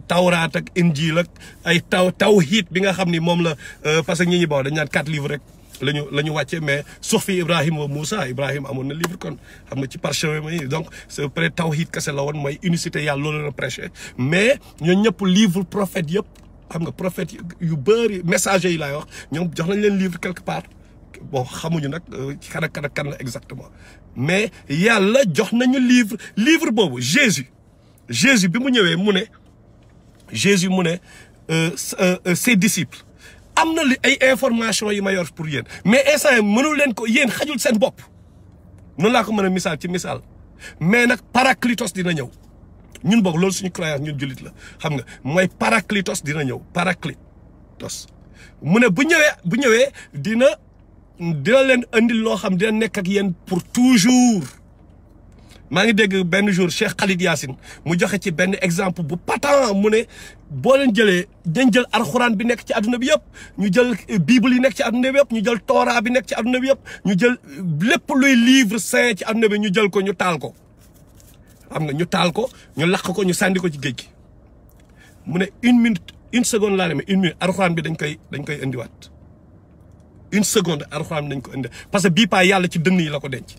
Tawraat ak Injil ak ay tawhid bi nga xam ni moom la parce que ñi bon dañ naan 4 livres rek la ñu wàcce mais suuf fi Ibrahima wa Moussa Ibrahima amoon na livre kon xam nga ci parchemin yi donc c'est peut être tawhid kese la woon mooy unicité yàlla loolu la prêché mais ñoo ñëpp livre prophète yëpp xam nga prophète yu bëri messager yi laay wax ñoom jox nañ leen livre quelque part bon xamuñu nag ci kan la exactement mais yàlla jox nañu livre boobu Jésus bi mu ñëwee mu ne Jésus mu ne ses disciples am na li ay information yi ma yor pour yéen mais instant mënul leen ko yéen xajul seen bopp noonu laa ko mën a misaal ci misaal mais nag Paraclitos dina ñëw ñun boog loolu suñu croyance ñun jullit la xam nga mooy Paraclitos dina ñëw Paraclitos mu ne bu ñëwee dina leen andil loo xam dina nekk ak yéen pour toujours maa ngi dégg benn jour Cheikh Khalid Yassine mu joxe ci benn exemple bu patent mu ne boo leen jëlee dañ jël alxuraan bi nekk ci adduna bi yëpp ñu jël bible yi nekk ci adduna bi yëpp ñu jël Torah bi nekk ci adduna bi yëpp ñu jël lépp luy livre saint ci adduna bi ñu jël ko ñu taal ko xam nga ñu taal ko ñu lakk ko ñu sànni ko ci géej gi mu ne une seconde laa demee une minute alxuraan bi dañ koy indiwaat une seconde alxuraan bi dañ ko indi parce que bii paa yàlla ci dënn yi la ko denc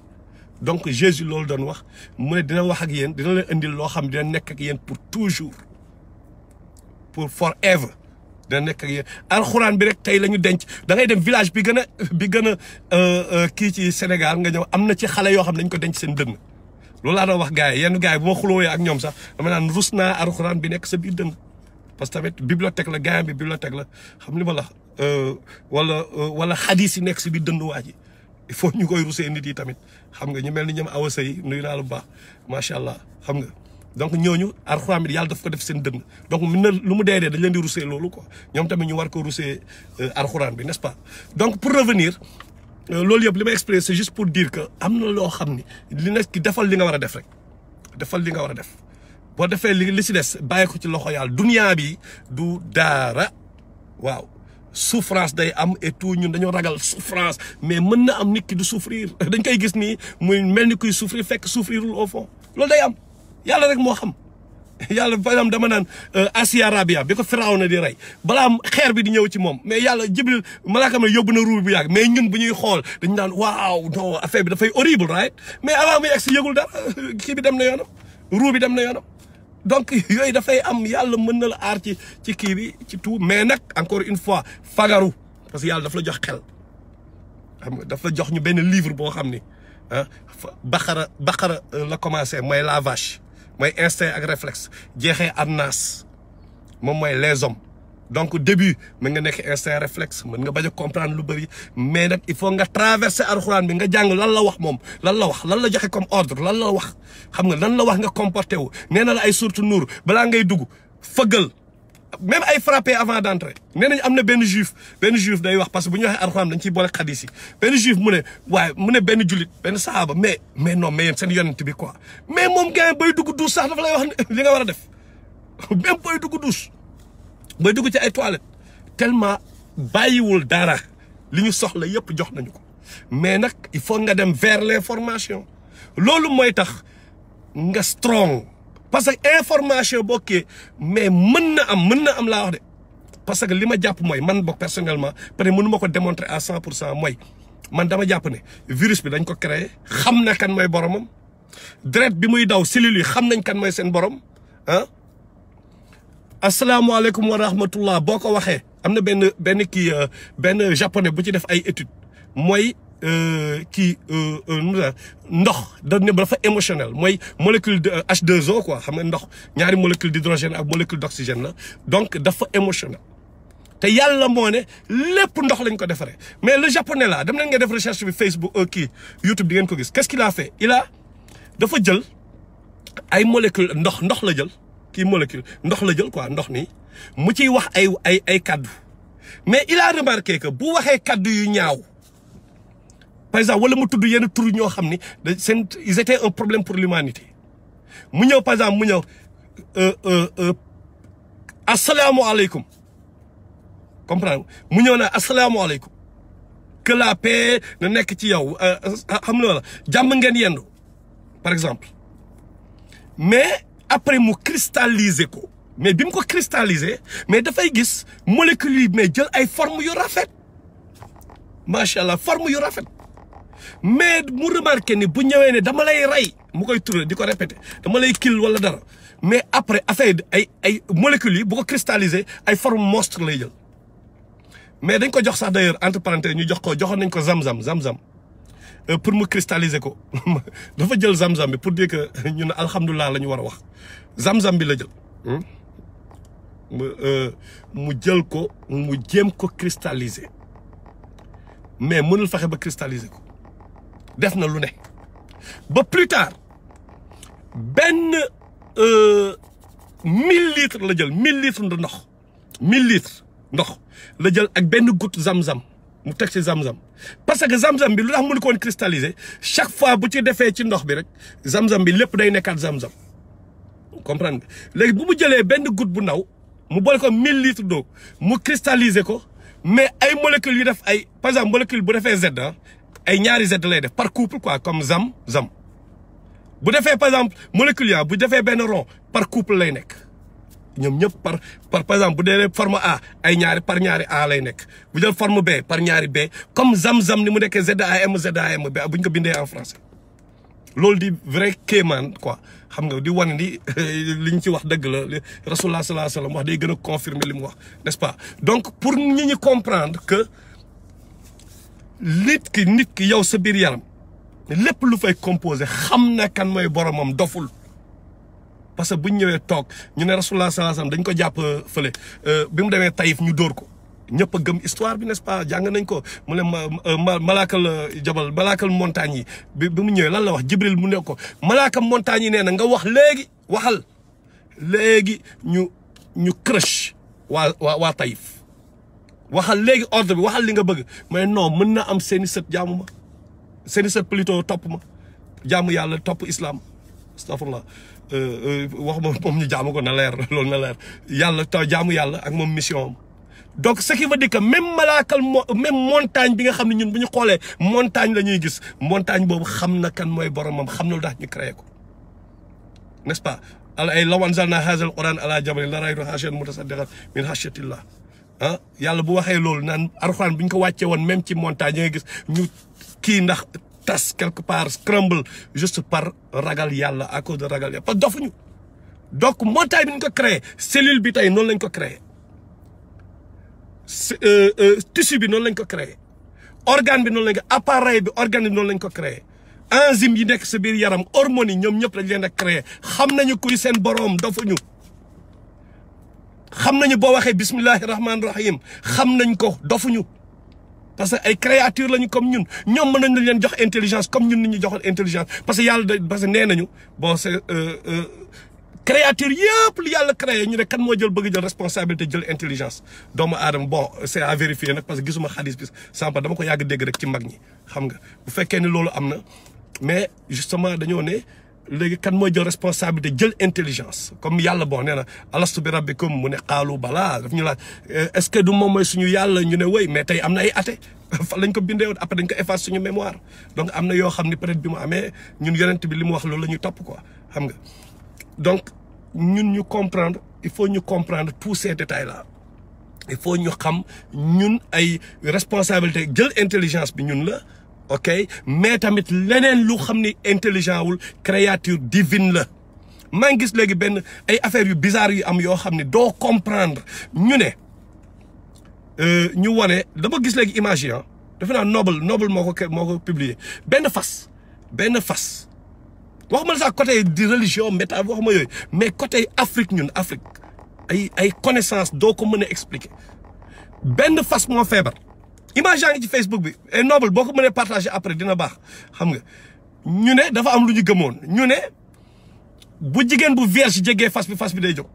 donc Jésus loolu doon wax mu ne dina wax ak yéen dina leen indil loo xam dina nekk ak yéen pour toujours pour forever dina nekk ak yéen alxuraan bi rek tey la ñu denc da ngay dem village bi gën a kii ci Sénégal nga ñëw am na ci xale yoo xam ne dañ ko denc seen dënn loolu laa doon wax gars yi yenn gars yi bu ma xulóoyee ak ñoom sax dama naan rus naa alxuraan bi nekk sa biir dënn parce que tamit bibliothèque la gars bi bibliothèque la xam li ma la wala xadis yi nekk si biir dënn waa ji il faut ñu koy rusee nit yi tamit xam nga ñu mel ni ñoom Awa Sey nuyu naa lu baax macha allah xam nga donc ñooñu alxuraan bi yàlla daf ko def seen dënn donc mun na lu mu dee dañ leen di rusee loolu quoi ñoom tamit ñu war ko rusee alxuraan bi n'est-ce pas donc pour revenir loolu yëpp li ma expliqué c'est juste pour dire que am na loo xam ni li nekk ki defal li nga war a def rek defal li nga war a def boo defee li si des bàyyi ko ci loxo yàlla dunia bi du daara waaw souffrance day am et tout ñun dañoo ragal souffrance mais mën na am nit ki du souffrir dañ koy gis nii muy mel ni kuy souffrir fekk souffrirul au fond loolu day am yàlla rek moo xam yàlla par exemple dama naan Asia Rabia bi ko Firawna di rey balaa xeer bi di ñëw ci moom mais yàlla Jibril malaaka ma yóbbu na ruur bu yàgg mais ñun bu ñuy xool dañu naan waaw non affaire bi dafay horrible right mais avant muy egg si yëgul dara kii bi dem na yoonam ruur bi dem na yoonam donc yooyu dafay am yàlla mën na la aar ci kii bi ci tout mais nag encore une fois fagaru parce que yàlla daf la jox xel xam nga daf la jox ñu benn livre boo xam ni ah baqara la commencé mooy la vache mooy instinct ak réflexe jeexee annaas moom mooy les hommes donc début mën nga nekk instinct réflexe mën nga bañ a comprendre lu bëri mais nag il faut nga traverser alxuraan bi nga jàng lan la wax moom lan la joxe comme ordre lan la wax xam nga lan la wax nga comporté wu nee na la ay sourate Nuur balaa ngay dugg fëggal même ay frappé avant d'entrer nee nañ am na benn juif day wax parce que bu ñu waxee alxuraan dañ ciy boole xadis yi benn juif mu ne benn jullit benn sahaaba mais non mais yéen seen yonent bi quoi mais moom gars bay dugg douche sax dafa lay wax li nga war a def même bay dugg douche bay dugg ci ay toilettes tellement bàyyiwul dara li ñu soxla yëpp jox nañu ko mais nag il faut nga dem vers l'information loolu mooy tax nga strong parce que information bokkee mais mën na am laa wax de parce que li ma jàpp mooy man bokk personnellement peut-être mënu ma ko démontrer à 100% mooy man dama jàpp ne virus bi dañ ko créé xam na kan mooy boromam deret bi muy daw cellules yi xam nañ kan mooy seen borom ah asalaamaaleykum wa rahmatullah boo ko waxee am na benn japonais bu ci def ay études mooy ndox dafa émotionnel mooy molécule de H2O quoi xam nga ndox ñaari molécule d'hydrogène ak molécule d'oxygène la donc dafa émotionnel te yàlla moo ne lépp ndox lañ ko defaree mais le japonais là dem nañ nga def recherche bi Facebook YouTube di ngeen ko gis qu'est-ce qu'il a fait dafa jël ay molécule ndox la jël kii molécule ndox la jël quoi ndox nii mu ciy wax ay kaddu mais il a remarqué que bu waxee kaddu yu ñaaw par exemple wala mu tudd yenn tur ñoo xam ni ils étaient un problème pour l'humanité mu ñëw par exemple mu ñëw asalaamualeykum comprendre mu ñëw na asalaamualeykum que la paix na nekk ci yow xam nga la jàmm ngeen yendu par exemple mais après mu cristalliser ko mais bi mu ko cristalliser mais dafay gis molécules yi mais jël ay forme yu rafet macha allah forme yu rafet mais mu remarqué ni bu ñëwee ne dama lay rey mu koy tourner di ko répéter dama lay kill wala dara mais après affaire ay molécules yi bu ko cristalliser ay forme monstre lay jël mais dañ ko jox sax d'ailleurs entre parenthèses ñu joxoon nañ ko zamzam pour mu cristalliser ko dafa jël zamzam bi pour dire que ñu ne alhamdulilah la ñu war a wax zamzam bi la jël mu jël ko mu jéem ko cristalliser mais mënul fexe ba cristalliser ko def na lu ne ba plus tard benn 1000 litres la jël 1000 litres de ndox 1000 litres ndox la jël ak benn goutte zamzam mu teg ci zamzam parce que zamzam bi lu tax mënu ko woon cristalliser chaque fois bu ci defee ci ndox bi rek zamzam bi lépp day nekkaat zamzam comprendre nga léegi bu mu jëlee benn goutte bu ndaw mu boole ko 1000 litres d'eau mu cristalliser ko mais ay molécules yu def ay par exemple molécule bu defee Z ay ñaari Z lay def par couple quoi comme zam bu defee par exemple molécule ya bu defee benn rond par couple lay nekk ñoom ñëpp par exemple bu dee forme A ay ñaari par ñaari A lay nekk bu jël forme B par ñaari B comme zam ni mu nekkee ZAM B bu ñu ko bindee en français loolu di vrai kéemaan quoi xam nga di wane ni li ñu ci wax dëgg la Rasulullah sallallahu alayhi wa sallam wax day gën a confirmer li mu wax n'est-ce pas donc pour ñi ñu comprendre que nit ki yow sa biir yaram lépp lu fay composé xam na kan mooy boromam doful parce que bu ñu ñëwee toog ñu ne Rasulullah sallallahu alayhi wasallam dañ ko jàpp fële bi mu demee Taïf ñu dóor ko ñëpp a gëm histoire bi n'est-ce pas jàng nañ ko mu ne malaakal jabal malaakal montagne yi bi mu ñëwee lan la wax Jibril mu ne ko malaakal montagne yi nee na nga wax léegi waxal léegi ñu crush waa Taïf waxal léegi ordre bi waxal li nga bëgg mais non mën na am seeni sët jaamu ma seeni sët plutôt topp ma jaamu yàlla topp islam astafurlah wax ma moom ñu jaamu ko na leer loolu na leer yàlla taw jaamu yàlla ak moom mission am donc ce qui veut dire que même malaakal même montagne bi nga xam ne ñun bu ñu xoolee montagne la ñuy gis montagne boobu xam na kan mooy boromam xam na lu tax ñu créé ko n'est-ce pas ay law anzalna haazal qur'aan ala jabalin la ra'aytahu xaashi'an mutasaddiqan min xashyatillah ah yàlla bu waxee loolu naan alxuraan bu ñu ko wàccee woon même ci montagne nga gis ñu kii ndax tas quelque part scramble juste par ragal yàlla à cause de ragal yàlla parce que dofuñu donc montagne bi ñu ko créé cellule bi tey noonu lañ ko créé tissu bi noonu lañ ko créé organe bi noonu lañ ko appareil bi organe bi noonu lañ ko créé enzyme yi nekk sa biir yaram hormones yi ñoom ñëpp dañ leen a créé xam nañu kuy seen boroom dofuñu xam nañu boo waxee bismillahi rahmaani rahim xam nañ ko dofuñu parce que ay créatures lañu comme ñun ñoom mën nañ leen jox intelligence comme ñun ni ñu joxal intelligence parce que yàlla parce que nee nañu bon c'est créature yëpp li yàlla créé ñu ne kan moo jël bëgg jël responsabilité jël intelligence doomu aadama bon c'est à vérifier nag parce que gisuma xadis bi sàmpa dama ko yàgg dégg rek ci mag ñi xam nga bu fekkee ne loolu am na mais justement dañoo ne léegi kan mooy jël responsabilité jël intelligence comme yàlla bon nee na alastu bi rabbikum mu ne xaalu balaa daf ñu laaj est-ce que du moom mooy suñu yàlla ñu ne wéy mais tey am na ay athée fan lañ ko bindee woon après dañ ko effacer suñu mémoire donc am na yoo xam ni peut-être bi mu amee ñun yonent bi li mu wax loolu la ñuy topp quoi xam nga donc ñun ñu comprendre il faut ñu comprendre tous ces détails là il faut ñu xam ñun ay responsabilité jël intelligence bi ñun la ok mais tamit leneen lu xam ni intelligent wul créature divine la maa ngi gis léegi benn ay affaires yu bizarre yu am yoo xam ne doo comprendre ñu ne ñu wane dama gis léegi image yi defe naa Noble moo ko publier benn fas waxuma la sax côté di religion méta waxuma yooyu mais côté Afrique ñun Afrique ay connaissance doo ko mën a expliquer benn fas moo feebar image yaa ngi ci Facebook bi et Noble boo ko mënee partager après dina baax xam nga ñu ne dafa am lu ñu gëmoon ñu ne bu jigéen bu vierge jegee fas bi day jóg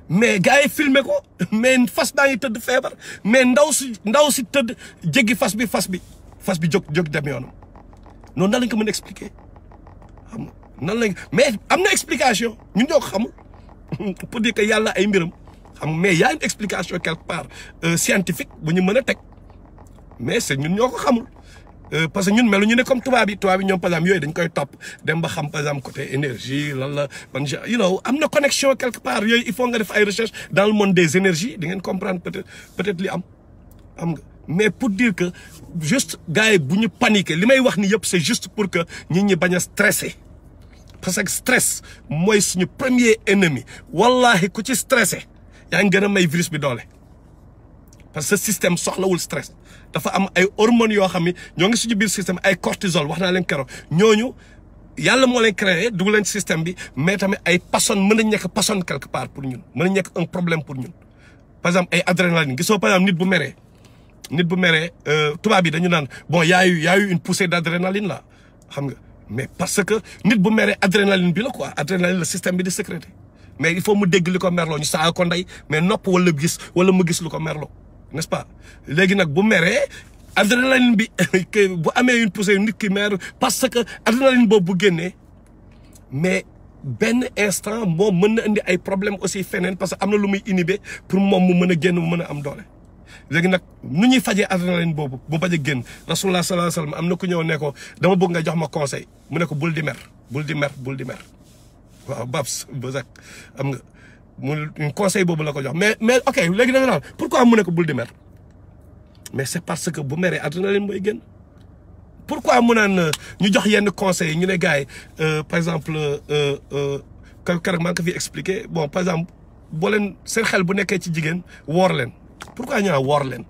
mais gars yi filmer ko mais fas baa ngi tëdd feebar mais ndaw si tëdd jéggi fas bi jóg dem yoonam noonu nan lañ ko mën a expliquer xam nga nan lañ mais am na explication ñun ñoo ko xamul pour dire que yàlla ay mbiram xam mais y a une explication quelque part scientifique bu ñu mën a teg mais c'est ñun ñoo ko xamul parce que ñun melu ñu ne comme tubaab yi ñoom par exemple yooyu dañ koy topp dem ba xam par exemple côté énergie lan la man you know am na connexion quelque part yooyu il faut nga def ay recherche dans le monde des énergies di ngeen comprendre peut-être li am nga mais pour dire que juste gars yi bu ñu paniquer li may wax ni yëpp c'est juste pour que nit ñi bañ a stresser parce que stress mooy suñu premier ennemi wallahi ku ci stressé yaa ngi gën a may virus bi doole parce que système soxlawul stress dafa am ay hormones yoo xam ne ñoo ngi suñu biir système ay cortisol wax naa leen keroog ñooñu yàlla moo leen créé dugg leen système bi mais tamit ay personnes mën nañ nekk personne quelque part pour ñun mën nañ nekk un problème pour ñun par exemple ay adrénaline gisoo par exemple nit bu meree tubaab yi dañu naan bon y a eu une poussée d'adrénaline là xam nga mais parce que nit bu meree adrénaline bi la quoi adrénaline le système bi di sécréter mais il faut mu dégg li ko merloo ñu saa ko ndey mais nopp wala mu gis lu ko merloo n'est-ce pas léegi nag bu meree adrénaline bi bu amee une poussée nit ki mer parce que adrénaline boobu bu génnee mais benn instant moom mën na indi ay problème aussi feneen parce que am na lu muy inhiber pour moom mu mën a génn mu mën a am doole léegi nag nu ñuy fajee adrénaline boobu bu bañ a génn rasulullah sallallahu alayhi wasallam am na ku ñëw ne ko dama bëgg nga jox ma conseil mu ne ko bul di mer waaw Babs Bozak am nga mu conseil boobu la ko jox mais ok léegi da nga naan pourquoi mu ne ko bul di mer mais c'est parce que bu meree adrénaline mooy génn pourquoi mu naan ñu jox yenn conseils ñu ne gars yi par exemple keroog maa ngi ko fi expliquer bon par exemple boo leen seen xel bu nekkee ci jigéen woor leen pourquoi ñu naan woor leen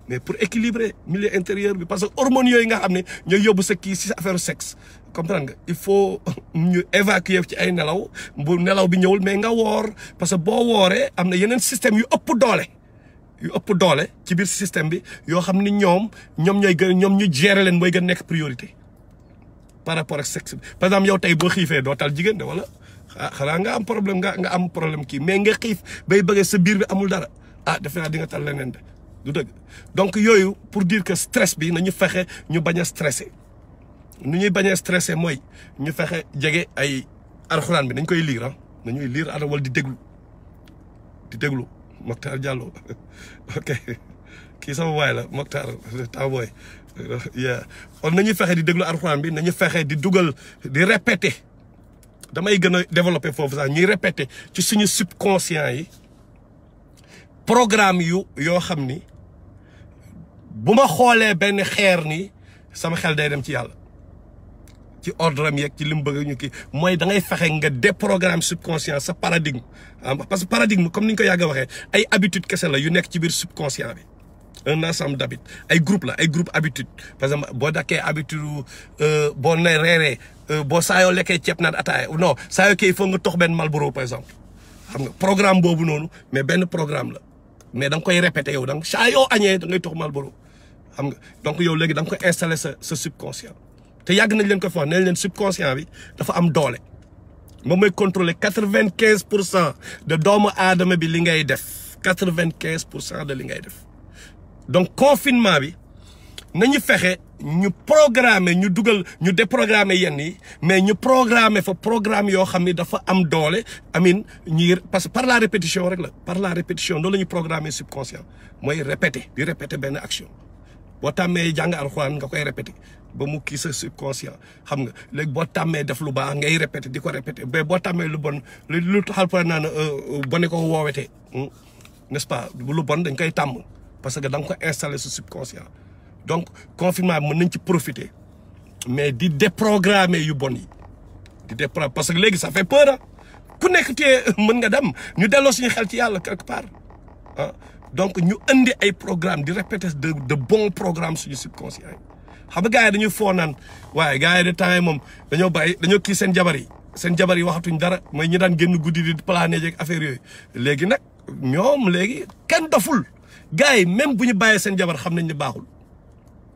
mais pour équilibrer milieu intérieur bi parce que hormones yooyu nga xam ne ñooy yóbbu sa kii si affaire sexe comprendre nga il faut ñu évacuer ci ay nelaw bu nelaw bi ñëwul mais nga woor parce que boo wooree am na yeneen système yu ëpp doole ci biir système bi yoo xam ni ñoom ñu gérer leen mooy gën nekk priorité par rapport ak sexe bi par exemple yow tey boo xiifee doo tal jigéen de wala xanaa nga am problème nga am problème kii mais nga xiif bay bëggee sa biir bi amul dara defe naa di nga tal leneen de du dëgg donc yooyu pour dire que stress bi nañu fexe ñu bañ a stressé nu ñuy bañ a stressé mooy ñu fexe jege ay alxuraan bi nañ koy lire nañuy lire wala di déglu Mokhtar Diallo ok kii sama waay la Mokhtar Taboy kon nañuy fexe di déglu alxuraan bi nañu fexe di dugal di répéter damay gën a développer foofu sax ñuy répéter ci suñu subconscient yi programme yoo xam ni bu ma xoolee benn xeer ni sama xel day dem ci yàlla ci ordre am yeeg ci li mu bëgg ñu kii mooy da ngay fexe nga déprogramme subconscient sa paradigme parce que paradigme comme ni ñu ko yàgg a waxee ay habitude kese la yu nekk ci biir subconscient bi un ensemble d'habitudes ay groupe habitude par exemple boo dakkee habitude boo ne reeree boo saa yoo lekkee ceeb naan ataaya non saa yoo kii il faut nga tox benn Marlboro par exemple xam nga programme boobu noonu mais benn programme la mais da nga koy répéter yow donc saa yoo añee da ngay tox Marlboro xam nga donc yow léegi da nga koy installer sa subconscient te yàgg nañ leen ko wax nañ leen subconscient bi dafa am doole moom mooy contrôler 95% de doomu aadama bi li ngay def 95% de li ngay def donc confinement bi nañu fexe ñu programmer ñu déprogrammer yenn yi mais ñu programmer fa programme yoo xam ni dafa am doole parce que par la répétition rek la par la répétition noonu la ñu programmer subconscient mooy di répéter benn action boo tàmmee jàng alxuraan nga koy répéter ba mu kii sa subconscient xam nga léegi boo tàmmee def lu baax ngay répéter di ko répéter mais boo tàmmee lu bon lu taxal fa naan bone ko woowetee n'est-ce pas lu bon dañ koy tàmm parce que da nga ko installer sa subconscient donc confinement bi mën nañ ci profiter mais di déprogrammer yu bon yi parce que léegi ça fait peur ku nekk tee mën nga dem ñu delloo suñu xel ci yàlla quelque part donc ñu indi ay programme di répéter de bons programmes suñu subconscient yi xam nga gars yi dañuy foo naan waaye gars yi de temps yi moom dañoo kii seen jabar yi waxatuñ dara mooy ñu daan génn guddi di plané jeeg affaire yooyu léegi nag ñoom léegi kenn doful gars yi même bu ñu bàyyee seen jabar xam nañ ne baaxul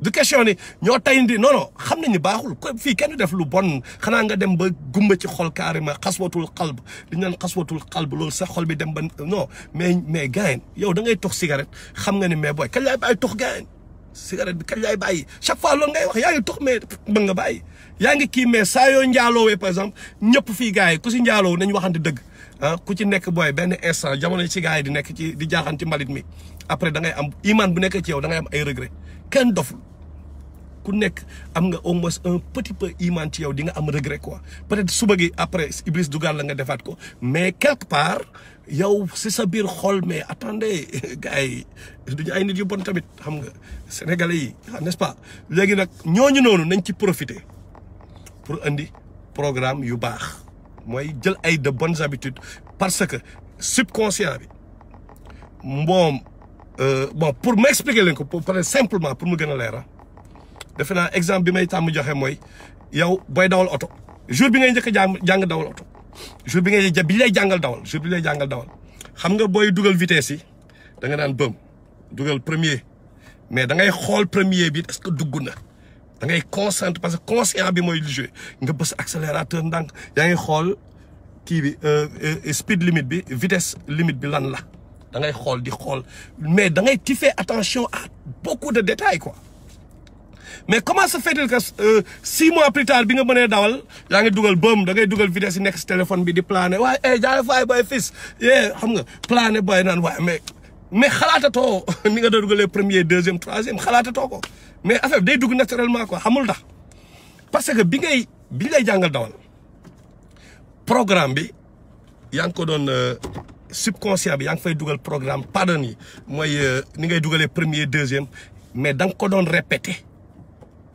du question ni ñoo tay ndi non non xam nañ ni baaxul ko fii kenn def lu bon xanaa nga dem ba gumba ci xol carrément xaswatul xalb li ñu naan xaswatul xalb loolu sax xol bi dem ba non mais gaañ yow da ngay tux cigarette xam nga ni mais booy kañ laay bàyyi tux gaañ cigarette bi kañ laay bàyyi chaque fois loolu ngay wax yaa ngi tux mais ba nga bàyyi yaa ngi kii mais saa yoo njaaloowee par exemple ñëpp fii gars yi ku si njaaloo nañ waxante dëgg ah ku ci nekk booy benn instant jamono ci gars yi di nekk ci di jaaxaan ci mbalit mi après da ngay am iman bu nekk ci yow da ngay am ay regret kenn doful ku nekk am nga au moins un petit peu iman ci yow di nga am regret quoi peut-être suba gi après Iblis dugal la nga defaat ko mais quelque part yow si sa biir xol mais attendez gars yi duñu ay nit yu bon tamit xam nga sénégalais yi n'est-ce pas léegi nag ñooñu noonu nañ ci profiter pour andi programme yu baax mooy jël ay de bonnes habitudes parce que subconscient bi bon pour m'expliquer leen ko peut-être simplement pour mu gën a leer defe naa exemple bi may tàmm joxe mooy yow booy dawal oto jour bi ngay njëkk a jàng dawal oto jour bi ngay bi lay jàngal dawal jour bi lay jàngal dawal xam nga booy dugal vitesse yi da nga naan bëm dugal premier mais da ngay xool premier bi est-ce que dugg na da ngay concentré parce que conscient bi mooy joué nga bës accélérateur ndànk yaa ngi xool kii bi speed limit bi vitesse limite bi lan la da ngay xool di xool mais da ngay ti fais attention à beaucoup de détails quoi mais comment se fait-il que 6 mois plus tard bi nga mënee dawal yaa ngi dugal bëm da ngay dugal vitesse yi nekk si téléphone bi di plané waaye jaay faay boy fils xam nga plané boy naan waaye mais xalaatatoo ni nga doon dugalee premier deuxième troisième xalaatatoo ko mais affaire day dugg naturellement quoi xamul tax parce que bi lay jàngal dawal programme bi yaa ngi ko doon subconscient bi yaa ngi fay dugal programme pardon yi mooy ni ngay dugalee premier deuxième mais da nga ko doon répété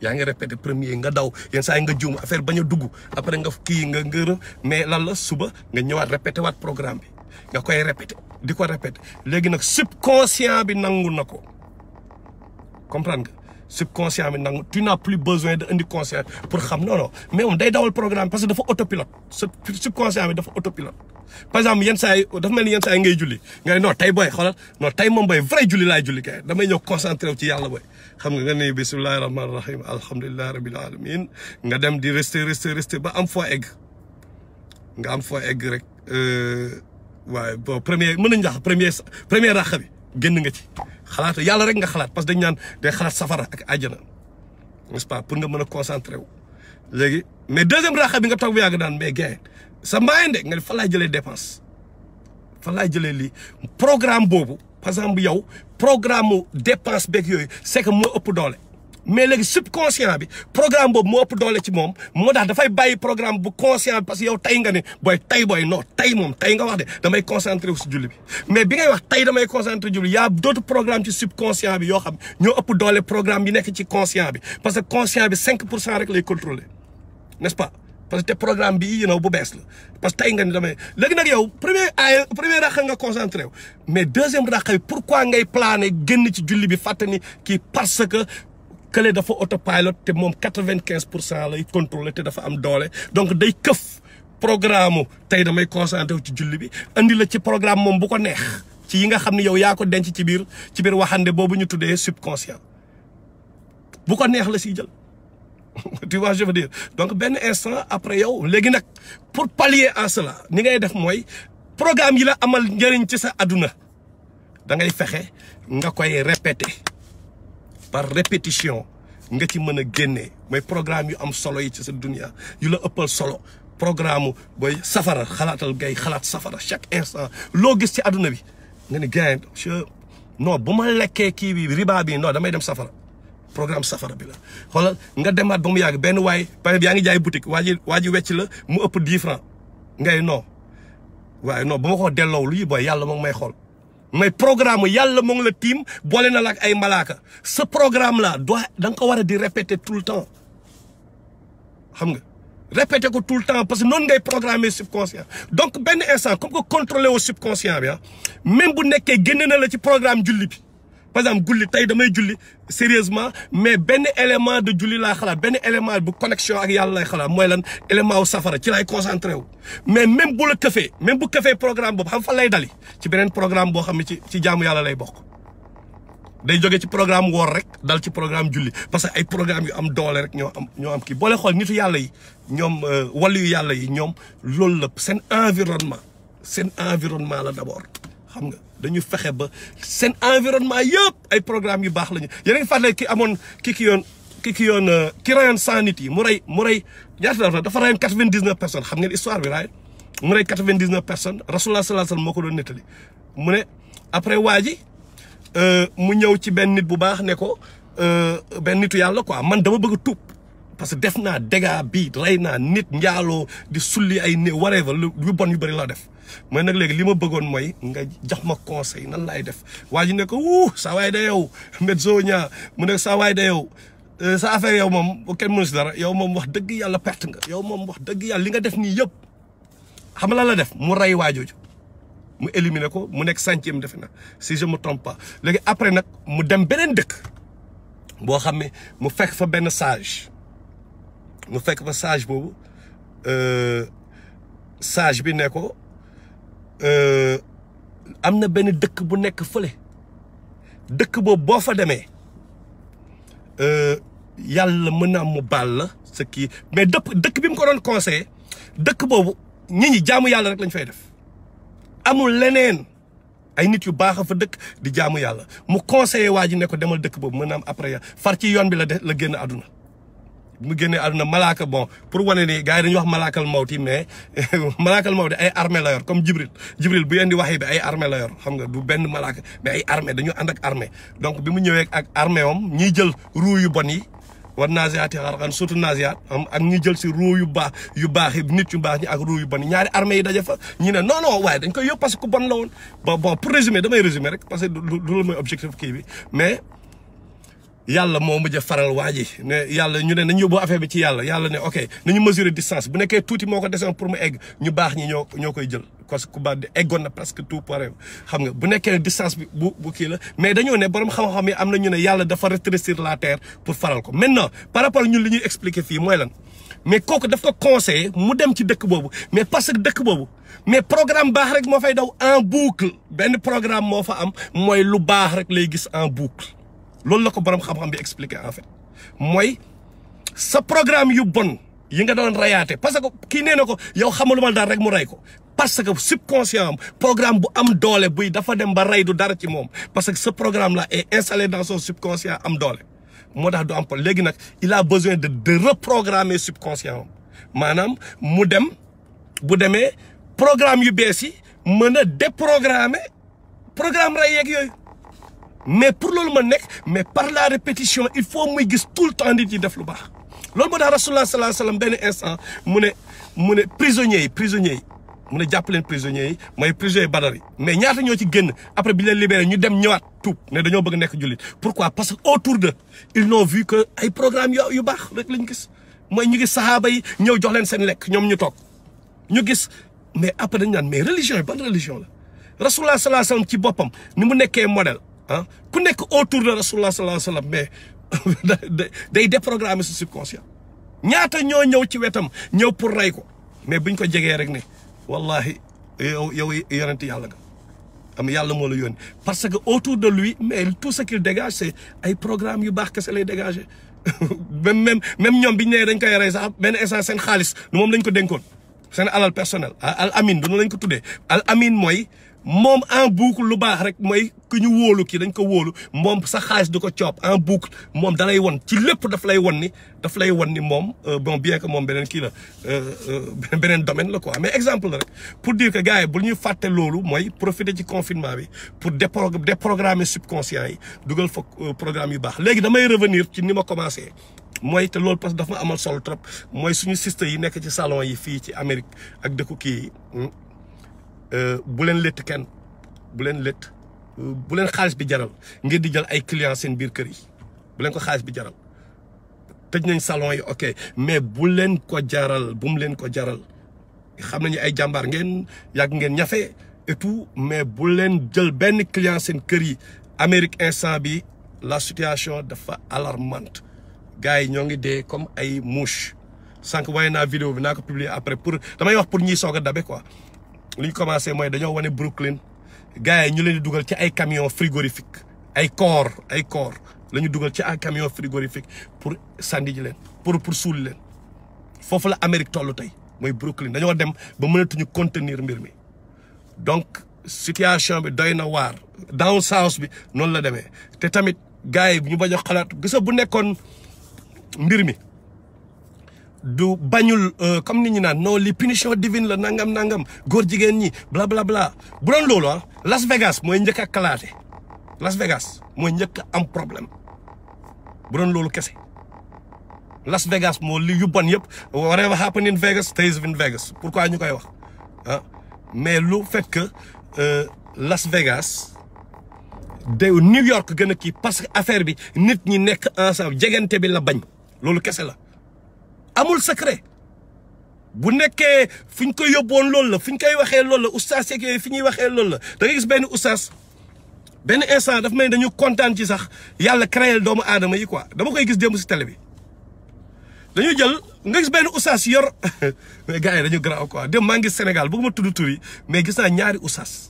yaa ngi répété premier nga daw yenn saa yi nga juum affaire bañ a dugg après nga kii nga ngër mais lan la suba nga ñëwaat répété waat programme bi nga koy répété di ko répété léegi nag subconscient bi nangu na ko comprendre nga subconscient bi nangu tu n'as plus besoin de indi conscient pour xam non mais moom day dawal programme parce que dafa autopilote subconscient bi dafa autopilote par exemple yenn saa yi dafa mel ni yenn saa yi ngay julli ngay non tey booy xoolal non tey moom booy vrai julli laay julli kay damay ñëw concentré wu ci yàlla booy xam nga ne bismillahi rahmaani rahim alhamdulillahi rabbil alamin nga dem di rester ba am foo egg nga am foo egg rek waaye bon premier mën nañu wax premier raxa bi génn nga ci xalaat yàlla rek nga xalaat parce que dañu naan day xalaat safara ak àjjana n'est-ce pas pour nga mën a concentré wu léegi mais deuxième raxa bi nga toog bu yàgg daan mais gain sa mbaayande nga ne fan laay jëlee dépense fan laay jëlee lii programme boobu par exemple yow programme dépense beeg yooyu c'est que moo ëpp doole mais léegi subconscient bi programme boobu moo ëpp doole ci moom moo tax dafay bàyyi programme bu conscient bi parce que yow tey nga ne booy non tey moom tey nga wax de damay concentré wu si julli bi mais bi ngay wax tey damay concentré julli y a d'autres programmes ci subconscient bi yoo xam ñoo ëpp doole programme yi nekk ci conscient bi parce que conscient bi 5% rek lay contrôler n'est-ce pas parce que te programme bi bu bees la parce que tey nga ni damay léegi nag yow premier raxa nga concentré wu mais deuxième raxa bi pourquoi ngay plané génn ci julli bi fàtte ni kii parce que kële dafa autopilot te moom 95% lay contrôler te dafa am doole donc day këf programme tey damay concentré wu ci julli bi andi la ci programme moom bu ko neex ci yi nga xam ne yow yaa ko denc ci biir waxande boobu ñu tuddee subconscient bu ko neex la siy jël tu vois je veux dire donc benn instant après yow léegi nag pour pallier à cela ni ngay def mooy programme yi la amal njëriñ ci sa adduna da ngay fexe nga koy répéter par répétition nga ci mën a génnee mooy programme yu am solo yi ci sa dunia yu la ëppal solo programme booy safara xalaatal gay xalaat safara chaque instant loo gis ci adduna bi nga ne gay non bu ma lekkee kii bi riba bi non damay dem safara programme safara bi la xoolal nga demaat ba mu yàgg benn waay par exemple yaa ngi jaay boutique waa ji wecc la mu ëpp 10 francs ngay non waaye non bu ma ko delloo luy booy yàlla moom may xool mais programme yàlla moo ngi la tiim boole na la ak ay malaaka ce programme là da nga ko war a di répéter tout le temps xam nga répéter ko tout le temps parce que noonu ngay programmer subconscient donc benn instant comme que contrôler au subconscient bi même bu nekkee génne na la ci programme julli bi par exemple julli tey damay julli sérieusement mais benn élément de julli laa xalaat benn élément bu connexion ak yàlla lay xalaat mooy lan élément wu safara ci lay concentré wu mais même bu la këfee même bu këfee programme boobu xam fan lay dali ci beneen programme boo xam ne ci jaamu yàlla lay bokk day jóge ci programme woor rek dal ci programme julli parce que ay programme yu am doole rek ñoo am kii boole xool nitu yàlla yi ñoom wàllu yu yàlla yi ñoom loolu la seen environnement la d'abord xam nga dañu fexe ba seen environnement yëpp ay programme yu baax lañu yéen a ngi fàttali ki amoon ki rayoon 100 nit yi mu rey ñaata dafa rayoon 99 personnes xam ngeen histoire bi raay mu rey 99 personnes rasulullah sallallahu alayhi wasallam moo ko doon nettali mu ne après waa ji mu ñëw ci benn nit bu baax ne ko benn nitu yàlla quoi man dama bëgg a tuub parce que def naa dégâts bii rey naa nit njaaloo di sulli ay ne whatever lu bon yu bëri laa def mooy nag léegi li ma bëggoon mooy nga jox ma conseil nan laay def waa ji ne ko saa waay da yow Medzoña mu ne saa waay da yow sa affaire yow moom kenn mënu si dara yow moom wax dëgg yàlla perte nga yow moom wax dëgg yàlla li nga def nii yëpp xam la def mu rey waajooju mu éliminer ko mu nekk 5e defe na si je me trompe pas léegi après nag mu dem beneen dëkk boo xam ne mu fekk fa benn sage boobu sage bi ne ko am na benn dëkk bu nekk fële dëkk boobu boo fa demee yàlla mën na mu baal la sa kii mais dëkk bi mu ko doon conseillé dëkk boobu ñi jaamu yàlla rek lañ fay def amul leneen ay nit yu baax a fa dëkk di jaamu yàlla mu conseillé waa ji ne ko demal dëkk boobu mën na am après far ci yoon bi la génn àdduna mu génnee àdduna malaaka bon pour wane ni gars yi dañuy wax malaakal mawti mais malaakal mawti ay armée la yor comme Jibril bu yeen di waxee bi ay armée la yor xam nga du benn malaaka mais ay armée dañu ànd ak armée donc bi mu ñëwee ak armée am ñiy jël ruu yu bon yi war naziyaati xarqan surtout naziyaat ak ñi jël si ruu yu baax yi nit yu baax ñi ak ruu yu bon yi ñaari armée yi daje fa ñi ne non waaye dañ koy yóbbu parce que ku bon la woon bon pour résumer damay résumer rek parce que du loolu mooy objectif kii bi mais yàlla moo mujj a faral waa ji ne yàlla ñu ne nañu yóbbu affaire bi ci yàlla ne ok nañu mesurer distance bu nekkee tuuti moo ko desoon pour mu egg ñu baax ñi ñoo koy jël parce que ku baax di eggoon na presque tout pare xam nga bu nekkee distance bi bu kii la mais dañoo ne borom xam-xam yi am na ñu ne yàlla dafa rétrécir la terre pour faral ko maintenant par rapport ñun li ñuy expliquer fii mooy lan mais kooku daf ko conseillé mu dem ci dëkk boobu mais parce que dëkk boobu mais programme baax rek moo fay daw en boucle benn programme moo fa am mooy lu baax rek lay gis en boucle loolu la ko borom xam-xam bi expliqué en fait mooy sa programme yu bon yi nga doon rayaate parce que kii nee na ko yow xamaluma daal rek mu rey ko parce que subconscient am programme bu am doole buy dafa dem ba rey du dara ci moom parce que ce programme là est installé dans son subconscient am doole moo tax du am ko léegi nag il a besoin de reprogrammer subconscient am maanaam mu dem bu demee programme yu bees yi mën a déprogrammer programme rey yeeg yooyu mais pour loolu ma nekk mais par la répétition il faut muy gis tout le temps nit yi def lu baax loolu moo tax rasulullah sallallahu alayhi wasallam benn instant mu ne prisonniers yi mu ne jàpp leen prisonniers yi mooy prisonniers Badar yi mais ñaata ñoo ci génn après bi leen libéré ñu dem ñëwaat tuub ne dañoo bëgg nekk jullit pourquoi parce que autour d'eux ils n'ont vu que ay programme yu baax rek lañu gis mooy ñu gis sahaaba yi ñëw jox leen seen lekk ñoom ñu toog ñu gis mais après dañu naan mais religion yi ban religion la rasulullah sallallahu alayhi wasallam ci boppam ni mu nekkee modèle ah ku nekk autour de rasulullah sallallahu alayhi wasallam mais day déprogrammer ce subconscient ñaata ñoo ñëw ci wetam ñëw pour rey ko mais buñ ko jegee rek ne wallahi yow yonent yàlla nga am yàlla moo la yónni parce que autour de lui mais tout ce qu'il dégage c'est ay programme yu baax kese lay dégager même ñoom biñu nee dañ koy rey sax benn instant seen xaalis nu moom lañ ko dénkoon seen alal personnel al amin du noonu lañ ko tuddee al amin mooy moom en boucle lu baax rek mooy ku ñu wóolu kii dañ ko wóolu moom sa xaalis du ko coop en boucle moom da lay won ci lépp daf lay won ni moom bon bien que moom beneen kii la beneen domaine la quoi mais exemple la rek pour dire que gars yi bu ñu fàtte loolu mooy profiter ci confinement bi pour déprogrammer subconscient yi dugal fa programme yu baax léegi damay revenir ci ni ma commencé mooy te loolu parce que dafa ma amal solo trop mooy suñu système yi nekk ci salon yi fii ci Amérique ak dëkku kii yi bu leen lett kenn bu leen xaalis bi jaral ngir di jël ay clients seen biir kër yi bu leen ko xaalis bi jaral tëj nañ salon yi ok mais bu leen ko jaral bu mu leen ko jaral xam nañu ay jàmbaar ngeen yàgg ngeen ñafe et tout mais bu leen jël benn client seen kër yi Amérique instant bi la situation dafa alarmante gars yi ñoo ngi dee comme ay mouche sànq waaye naa vidéo bi naa ko publier après pour damay wax pour ñiy soog a dabe quoi li ñu commencé mooy dañoo wane Brooklyn gars yi ñu leen di dugal ci ay camion frigorifique ay corps la ñu dugal ci un camion frigorifique pour sànni ji leen pour suul leen foofu la Amérique toll tey mooy Brooklyn dañoo dem ba mënatuñu contenir mbir mi donc situation bi doy na waar down south bi noonu la demee te tamit gars yi ñu bañ a xalaat gisa bu nekkoon mbir mi du bañul comme nit ñi naan non li punition divine la nangam góor jigéen ñi bla bla bla bu doon loolu Las Vegas mooy njëkk a kalaate Las Vegas mooy njëkk a am problème bu doon loolu kese Las Vegas moo li yu bon yëpp whatever happen in Vegas stays in Vegas pourquoi ñu koy wax mais lu fait que Las Vegas de New York gën a kii parce que affaire bi nit ñi nekk ensemble jegante bi la bañ loolu kese la amul secret bu nekkee fi ñu koy yóbboon loolu la fi ñu koy waxee loolu la oustaz yeeg yooyu fi ñuy waxee loolu la da ngay gis benn oustaz benn instant daf may dañu kontaan ci sax yàlla créé doomu aadama yi quoi dama koy gis démb si télé bi dañu jël nga gis benn oustaz yor mais gars yi dañu garaaw quoi démb maa ngi gis Sénégal bëgguma tudd tur yi mais gis naa ñaari oustaz